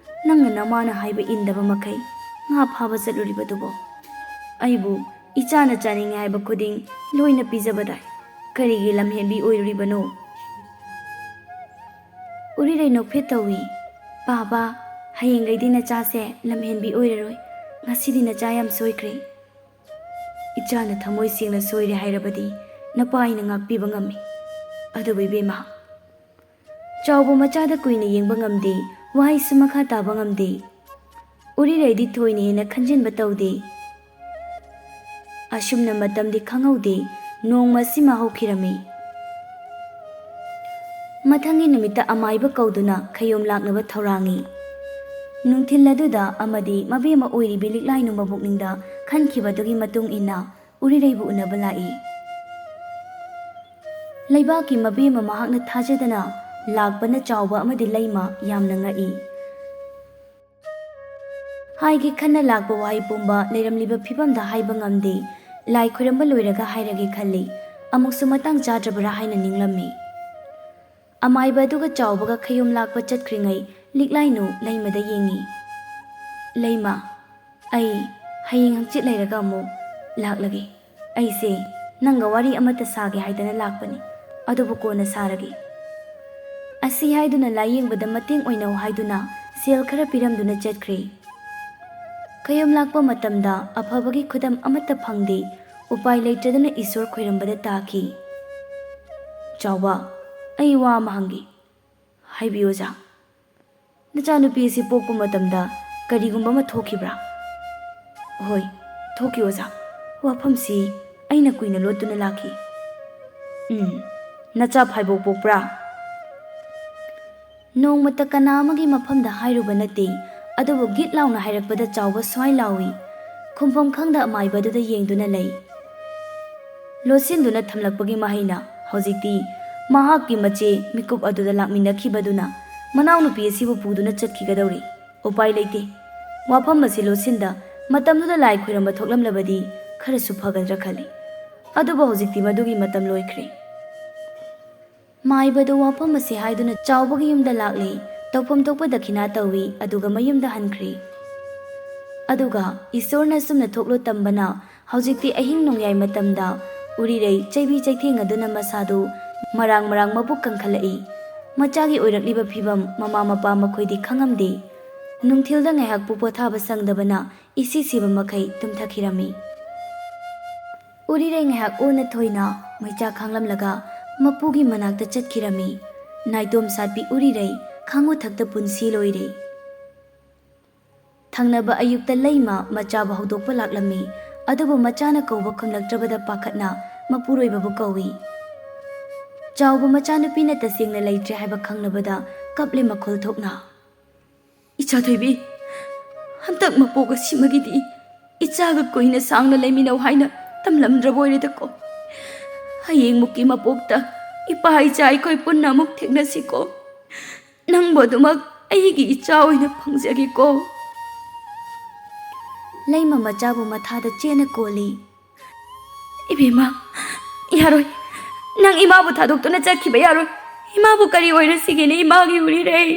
ꯅꯪꯅ ꯅꯃꯥꯅ ꯍꯥꯏꯕ ꯏꯟꯗꯕ ꯃꯈꯩ ꯉꯥ ꯐꯥꯕ ꯆꯠꯂꯨꯔꯤꯕꯗꯨꯕꯣ? ꯑꯩꯕꯨ ꯏꯆꯥꯅ ꯆꯥꯅꯤꯡꯉꯦ ꯍꯥꯏꯕ ꯈꯨꯗꯤꯡ ꯂꯣꯏꯅ ꯄꯤꯖꯕꯗꯥꯏ꯫ ꯀꯔꯤꯒꯤ ꯂꯝꯍꯦꯟꯕꯤ ꯑꯣꯏꯔꯨꯔꯤꯕꯅꯣ?" ꯎꯔꯤꯔꯩ ꯅꯣꯛꯐꯦꯠ ꯇꯧꯏ꯫ "ꯄꯥꯕ, ꯍꯌꯦꯡꯈꯩꯗꯤ ꯅꯆꯥꯁꯦ ꯂꯝꯍꯦꯟꯕꯤ ꯑꯣꯏꯔꯔꯣꯏ꯫ ꯉꯁꯤꯗꯤ ꯅꯆꯥ ꯌꯥꯝ ꯁꯣꯏꯈ꯭ꯔꯦ꯫ ꯏꯆꯥꯅ ꯊꯃꯣꯏ ꯁꯦꯡꯅ ꯁꯣꯏꯔꯦ ꯍꯥꯏꯔꯕꯗꯤ ꯅꯄꯥ ꯑꯩꯅ ꯉꯥꯛꯄꯤꯕ ꯉꯝꯃꯤ꯫ ꯑꯗꯨꯕꯨ ꯏꯕꯦꯝꯃ," ꯆꯥꯎꯕ ꯃꯆꯥꯗ ꯀꯨꯏꯅ ꯌꯦꯡꯕ ꯉꯝꯗꯦ, ꯋꯥꯍꯩꯁꯨ ꯃꯈꯥ ꯇꯥꯕ ꯉꯝꯗꯦ꯫ ꯎꯔꯤꯔꯩꯗꯤ ꯊꯣꯏꯅ ꯍꯦꯟꯅ ꯈꯟꯖꯤꯟꯕ ꯇꯧꯗꯦ꯫ ꯑꯁꯨꯝꯅ ꯃꯇꯝꯗꯤ ꯈꯪꯍꯧꯗꯦ, ꯅꯣꯡꯃ ꯑꯁꯤꯃ ꯍꯧꯈꯤꯔꯝꯃꯤ꯫ ꯃꯊꯪꯒꯤ ꯅꯨꯃꯤꯠꯇ ꯑꯃꯥꯏꯕ ꯀꯧꯗꯨꯅ ꯈꯌꯣꯝ ꯂꯥꯛꯅꯕ ꯊꯧꯔꯥꯡꯉꯤ꯫ ꯅꯨꯡꯊꯤꯜ ꯑꯗꯨꯗ ꯑꯃꯗꯤ ꯃꯕꯦꯝꯃ ꯑꯣꯏꯔꯤꯕꯤ ꯂꯤꯛꯂꯥꯏꯅꯨ ꯃꯕꯨꯛꯅꯤꯡꯗ ꯈꯟꯈꯤꯕꯗꯨꯒꯤ ꯃꯇꯨꯡ ꯏꯟꯅ ꯎꯔꯤꯔꯩꯕꯨ ꯎꯅꯕ ꯂꯥꯛꯏ꯫ ꯂꯩꯕꯥꯛꯀꯤ ꯃꯕꯦꯝꯃ ꯃꯍꯥꯛꯅ ꯊꯥꯖꯗꯅ ꯂꯥꯛꯄꯅ ꯆꯥꯎꯕ ꯑꯃꯗꯤ ꯂꯩꯃ ꯌꯥꯝꯅ ꯉꯛꯏ꯫ ꯍꯥꯏꯒꯦ ꯈꯟꯅ ꯂꯥꯛꯄ ꯋꯥꯍꯩ ꯄꯨꯝꯕ ꯂꯩꯔꯝꯂꯤꯕ ꯐꯤꯕꯝꯗ ꯍꯥꯏꯕ ꯉꯝꯗꯦ꯫ ꯂꯥꯏ ꯈꯨꯔꯝꯕ ꯂꯣꯏꯔꯒ ꯍꯥꯏꯔꯒꯦ ꯈꯜꯂꯤ꯫ ꯑꯃꯨꯛꯁꯨ ꯃꯇꯥꯡ ꯆꯥꯗ꯭ꯔꯕ꯭ꯔꯥ ꯍꯥꯏꯅ ꯅꯤꯡꯂꯝꯃꯤ꯫ ꯑꯃꯥꯏꯕ ꯑꯗꯨꯒ ꯆꯥꯎꯕꯒ ꯈꯌꯣꯝ ꯂꯥꯛꯄ ꯆꯠꯈ꯭ꯔꯤꯉꯩ ꯂꯤꯛꯂꯥꯏꯅꯨ ꯂꯩꯃꯗ ꯌꯦꯡꯉꯤ꯫ "ꯂꯩꯃ, ꯑꯩ ꯍꯌꯦꯡ ꯍꯪꯆꯤꯠ ꯂꯩꯔꯒ ꯑꯃꯨꯛ ꯂꯥꯛꯂꯒꯦ꯫ ꯑꯩꯁꯦ ꯅꯪꯒ ꯋꯥꯔꯤ ꯑꯃꯠꯇ ꯁꯥꯒꯦ ꯍꯥꯏꯗꯅ ꯂꯥꯛꯄꯅꯤ, ꯑꯗꯨꯕꯨ ꯀꯣꯟꯅ ꯁꯥꯔꯒꯦ꯫ ꯑꯁꯤ ꯍꯥꯏꯗꯨꯅ ꯂꯥꯏꯌꯦꯡꯕꯗ ꯃꯇꯦꯡ ꯑꯣꯏꯅꯧ ꯍꯥꯏꯗꯨꯅ ꯁꯦꯜ ꯈꯔ ꯄꯤꯔꯝꯗꯨꯅ ꯆꯠꯈ꯭ꯔꯦ꯫ ꯈꯌꯨꯝ ꯂꯥꯛꯄ ꯃꯇꯝꯗ ꯑꯐꯕꯒꯤ ꯈꯨꯗꯝ ꯑꯃꯠꯇ ꯐꯪꯗꯦ꯫ ꯎꯄꯥꯏ ꯂꯩꯇꯗꯨꯅ ꯏꯁꯣꯔ ꯈꯣꯏꯔꯝꯕꯗ ꯇꯥꯈꯤ꯫ "ꯆꯥꯎꯕ, ꯑꯩ ꯋꯥ ꯑꯃ ꯍꯪꯒꯦ, ꯍꯥꯏꯕꯤꯌꯨ ꯑꯣꯖꯥ꯫ ꯅꯆꯥꯅꯨꯄꯤ ꯑꯁꯤ ꯄꯣꯛꯄ ꯃꯇꯝꯗ ꯀꯔꯤꯒꯨꯝꯕ ꯑꯃ ꯊꯣꯛꯈꯤꯕ꯭ꯔꯥ?" "ꯍꯣꯏ, ꯊꯣꯛꯈꯤ ꯑꯣꯖꯥ꯫ ꯋꯥꯐꯝꯁꯤ ꯑꯩꯅ ꯀꯨꯏꯅ ꯂꯣꯠꯇꯨꯅ ꯂꯥꯛꯈꯤ꯫" "ꯎꯝ, ꯅꯆꯥ ꯐꯥꯏꯕꯣꯛ ꯄꯣꯛꯄ꯭ꯔꯥ?" ꯅꯣꯡꯃꯇ ꯀꯅꯥ ꯑꯃꯒꯤ ꯃꯐꯝꯗ ꯍꯥꯏꯔꯨꯕ ꯅꯠꯇꯦ, ꯑꯗꯨꯕꯨ ꯒꯤꯠ ꯂꯥꯎꯅ ꯍꯥꯏꯔꯛꯄꯗ ꯆꯥꯎꯕ ꯁ꯭ꯋꯥꯏ ꯂꯥꯎꯏ꯫ ꯈꯨꯝꯐꯝ ꯈꯪꯗ ꯑꯃꯥꯏꯕꯗꯨꯗ ꯌꯦꯡꯗꯨꯅ ꯂꯩ꯫ ꯂꯣꯠꯁꯤꯟꯗꯨꯅ ꯊꯝꯂꯛꯄꯒꯤ ꯃꯍꯩꯅ ꯍꯧꯖꯤꯛꯇꯤ ꯃꯍꯥꯛꯀꯤ ꯃꯆꯦ ꯃꯤꯀꯨꯞ ꯑꯗꯨꯗ ꯂꯥꯛꯃꯤꯟꯅꯈꯤꯕꯗꯨꯅ ꯃꯅꯥꯎꯅꯨꯄꯤ ꯑꯁꯤꯕꯨ ꯄꯨꯗꯨꯅ ꯆꯠꯈꯤꯒꯗꯧꯔꯤ꯫ ꯎꯄꯥꯏ ꯂꯩꯇꯦ꯫ ꯋꯥꯐꯝ ꯑꯁꯤ ꯂꯣꯠꯁꯤꯟꯗ ꯃꯇꯝꯗꯨꯗ ꯂꯥꯏ ꯈꯣꯏꯔꯝꯕ ꯊꯣꯛꯂꯝꯂꯕꯗꯤ ꯈꯔꯁꯨ ꯐꯒꯗ꯭ꯔꯥ ꯈꯜꯂꯤ꯫ ꯑꯗꯨꯕꯨ ꯍꯧꯖꯤꯛꯇꯤ ꯃꯗꯨꯒꯤ ꯃꯇꯝ ꯂꯣꯏꯈ꯭ꯔꯦ꯫ ꯃꯥꯏꯕꯗꯨ ꯋꯥꯐꯝ ꯑꯁꯤ ꯍꯥꯏꯗꯨꯅ ꯆꯥꯎꯕꯒꯤ ꯌꯨꯝꯗ ꯂꯥꯛꯂꯦ꯫ ꯇꯧꯐꯝ ꯊꯣꯛꯄ ꯗꯈꯤꯅꯥ ꯇꯧꯏ, ꯑꯗꯨꯒ ꯃꯌꯨꯝꯗ ꯍꯟꯈ꯭ꯔꯦ꯫ ꯑꯗꯨꯒ ꯏꯁꯣꯔꯅ ꯑꯁꯨꯝꯅ ꯊꯣꯛꯂꯣ ꯇꯝꯕꯅ ꯍꯧꯖꯤꯛꯇꯤ ꯑꯍꯤꯡ ꯅꯣꯡꯌꯥꯏ ꯃꯇꯝꯗ ꯎꯔꯤꯔꯩ ꯆꯩꯕꯤ ꯆꯩꯊꯦꯡ ꯑꯗꯨꯅ ꯃꯁꯥꯗꯨ ꯃꯔꯥꯡ ꯃꯔꯥꯡ ꯃꯕꯨꯛ ꯀꯪꯈꯠꯂꯛꯏ꯫ ꯃꯆꯥꯒꯤ ꯑꯣꯏꯔꯛꯂꯤꯕ ꯐꯤꯕꯝ ꯃꯃꯥ ꯃꯄꯥ ꯃꯈꯣꯏꯗꯤ ꯈꯪꯉꯝꯗꯦ꯫ ꯅꯨꯡꯊꯤꯜꯗ ꯉꯥꯏꯍꯥꯛꯄꯨ ꯄꯣꯊꯥꯕ ꯁꯪꯗꯕꯅ ꯏꯁꯤ ꯁꯤꯕ ꯃꯈꯩ ꯇꯨꯝꯊꯈꯤꯔꯝꯃꯤ꯫ ꯎꯔꯤꯔꯩ ꯉꯥꯏꯍꯥꯛ ꯑꯣꯟꯅ ꯊꯣꯏꯅ ꯃꯩꯆꯥ ꯈꯥꯡꯂꯝꯂꯒ ꯃꯄꯨꯒꯤ ꯃꯅꯥꯛꯇ ꯆꯠꯈꯤꯔꯝꯃꯤ꯫ ꯅꯥꯏꯇꯣꯝ ꯁꯥꯠꯄꯤ ꯎꯔꯤꯔꯩ ꯈꯥꯡꯉꯨ ꯊꯛꯇ ꯄꯨꯟꯁꯤ ꯂꯣꯏꯔꯦ꯫ ꯊꯪꯅꯕ ꯑꯌꯨꯛꯇ ꯂꯩꯃ ꯃꯆꯥꯕꯨ ꯍꯧꯗꯣꯛꯄ ꯂꯥꯛꯂꯝꯃꯤ, ꯑꯗꯨꯕꯨ ꯃꯆꯥꯅ ꯀꯧꯕ ꯈꯨꯝꯂꯛꯇ꯭ꯔꯕꯗ ꯄꯥꯈꯠꯅ ꯃꯄꯨꯔꯣꯏꯕꯕꯨ ꯀꯧꯏ꯫ ꯆꯥꯎꯕ ꯃꯆꯥꯅꯨꯄꯤꯅ ꯇꯁꯦꯡꯅ ꯂꯩꯇ꯭ꯔꯦ ꯍꯥꯏꯕ ꯈꯪꯂꯕꯗ ꯀꯞꯂꯦ ꯃꯈꯣꯜ ꯊꯣꯛꯅ꯫ "ꯏꯆꯥ ꯊꯣꯏꯕꯤ, ꯍꯟꯗꯛ ꯃꯄꯣꯛ ꯑꯁꯤꯃꯒꯤꯗꯤ ꯏꯆꯥꯒ ꯀꯨꯏꯅ ꯁꯥꯡꯅ ꯂꯩꯃꯤꯟꯅꯧ ꯍꯥꯏꯅ ꯇꯝꯂꯝꯗ꯭ꯔꯕ ꯑꯣꯏꯔꯦꯗꯀꯣ꯫ ꯍꯌꯦꯡꯃꯨꯛꯀꯤ ꯃꯄꯣꯛꯇ ꯏꯄꯥ ꯏꯆꯥ ꯑꯩꯈꯣꯏ ꯄꯨꯟꯅ ꯑꯃꯨꯛ ꯊꯦꯡꯅꯁꯤꯀꯣ꯫ ꯅꯪꯕꯨ ꯑꯗꯨꯃꯛ ꯑꯩꯒꯤ ꯏꯆꯥ ꯑꯣꯏꯅ ꯐꯪꯖꯒꯦꯀꯣ꯫" ꯂꯩꯃ ꯃꯆꯥꯕꯨ ꯃꯊꯥꯗ ꯆꯦꯅ ꯀꯣꯜꯂꯤ꯫ "ꯏꯕꯦꯝꯃ, ꯌꯥꯔꯣꯏ꯫ ꯅꯪ ꯏꯃꯥꯕꯨ ꯊꯥꯗꯣꯛꯇꯨꯅ ꯆꯠꯈꯤꯕ ꯌꯥꯔꯣꯏ꯫ ꯏꯃꯥꯕꯨ ꯀꯔꯤ ꯑꯣꯏꯔꯁꯤꯒꯦꯅꯦ ꯏꯃꯥꯒꯤ ꯎꯔꯤꯔꯩ?"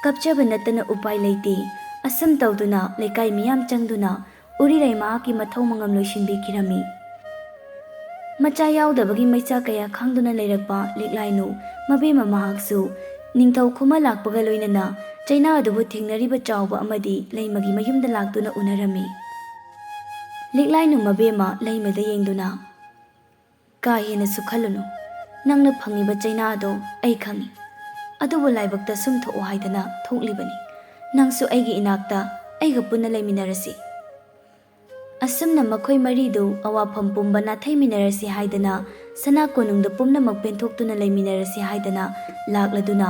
ꯀꯞꯆꯕ ꯅꯠꯇꯅ ꯎꯄꯥꯏ ꯂꯩꯇꯦ꯫ ꯑꯁꯨꯝ ꯇꯧꯗꯨꯅ ꯂꯩꯀꯥꯏ ꯃꯤꯌꯥꯝ ꯆꯪꯗꯨꯅ ꯎꯔꯤꯔꯩ ꯃꯍꯥꯛꯀꯤ ꯃꯊꯧ ꯃꯉꯝ ꯂꯣꯏꯁꯤꯟꯕꯤꯈꯤꯔꯝꯃꯤ꯫ ꯃꯆꯥ ꯌꯥꯎꯗꯕꯒꯤ ꯃꯩꯆꯥ ꯀꯌꯥ ꯈꯥꯡꯗꯨꯅ ꯂꯩꯔꯛꯄ ꯂꯤꯛꯂꯥꯏꯅꯨ ꯃꯕꯦꯝꯃ ꯃꯍꯥꯛꯁꯨ ꯅꯤꯡꯊꯧ ꯈꯨꯃ ꯂꯥꯛꯄꯒ ꯂꯣꯏꯅꯅ ꯆꯩꯅꯥ ꯑꯗꯨꯕꯨ ꯊꯦꯡꯅꯔꯤꯕ ꯆꯥꯎꯕ ꯑꯃꯗꯤ ꯂꯩꯃꯒꯤ ꯃꯌꯨꯝꯗ ꯂꯥꯛꯇꯨꯅ ꯎꯅꯔꯝꯃꯤ꯫ ꯂꯤꯛꯂꯥꯏꯅꯨ ꯃꯕꯦꯝꯃ ꯂꯩꯃꯗ ꯌꯦꯡꯗꯨꯅ, "ꯀꯥ ꯍꯦꯟꯅꯁꯨ ꯈꯜꯂꯨꯅꯨ꯫ ꯅꯪꯅ ꯐꯪꯉꯤꯕ ꯆꯩꯅꯥ ꯑꯗꯣ ꯑꯩ ꯈꯪꯉꯤ꯫ ꯑꯗꯨꯕꯨ ꯂꯥꯏꯕꯛꯇ ꯁꯨꯝ ꯊꯣꯛꯑꯣ ꯍꯥꯏꯗꯅ ꯊꯣꯛꯂꯤꯕꯅꯤ꯫ ꯅꯪꯁꯨ ꯑꯩꯒꯤ ꯏꯅꯥꯛꯇ ꯑꯩꯒ ꯄꯨꯟꯅ ꯂꯩꯃꯤꯟꯅꯔꯁꯤ꯫ ꯑꯁꯨꯝꯅ ꯃꯈꯣꯏ ꯃꯔꯤꯗꯨ ꯑꯋꯥꯐꯝ ꯄꯨꯝꯕ ꯅꯥꯊꯩꯃꯤꯟꯅꯔꯁꯤ ꯍꯥꯏꯗꯅ, ꯁꯅꯥ ꯀꯣꯅꯨꯡꯗ ꯄꯨꯝꯅꯃꯛ ꯄꯦꯟꯊꯣꯛꯇꯨꯅ ꯂꯩꯃꯤꯟꯅꯔꯁꯤ ꯍꯥꯏꯗꯅ ꯂꯥꯛꯂꯗꯨꯅ,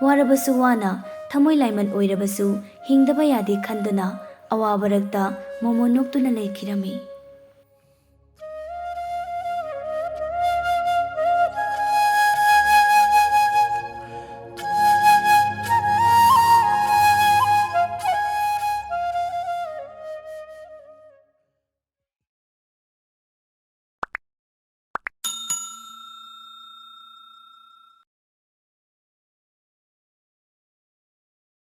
ꯋꯥꯔꯕꯁꯨ ꯋꯥꯅ, ꯊꯃꯣꯏ ꯂꯥꯏꯃꯟ ꯑꯣꯏꯔꯕꯁꯨ ꯍꯤꯡꯗꯕ ꯌꯥꯗꯦ ꯈꯟꯗꯨꯅ, ꯑꯋꯥꯕꯔꯛꯇ ꯃꯣꯃꯣꯟ ꯅꯣꯛꯇꯨꯅ ꯂꯩꯈꯤꯔꯝꯃꯤ꯫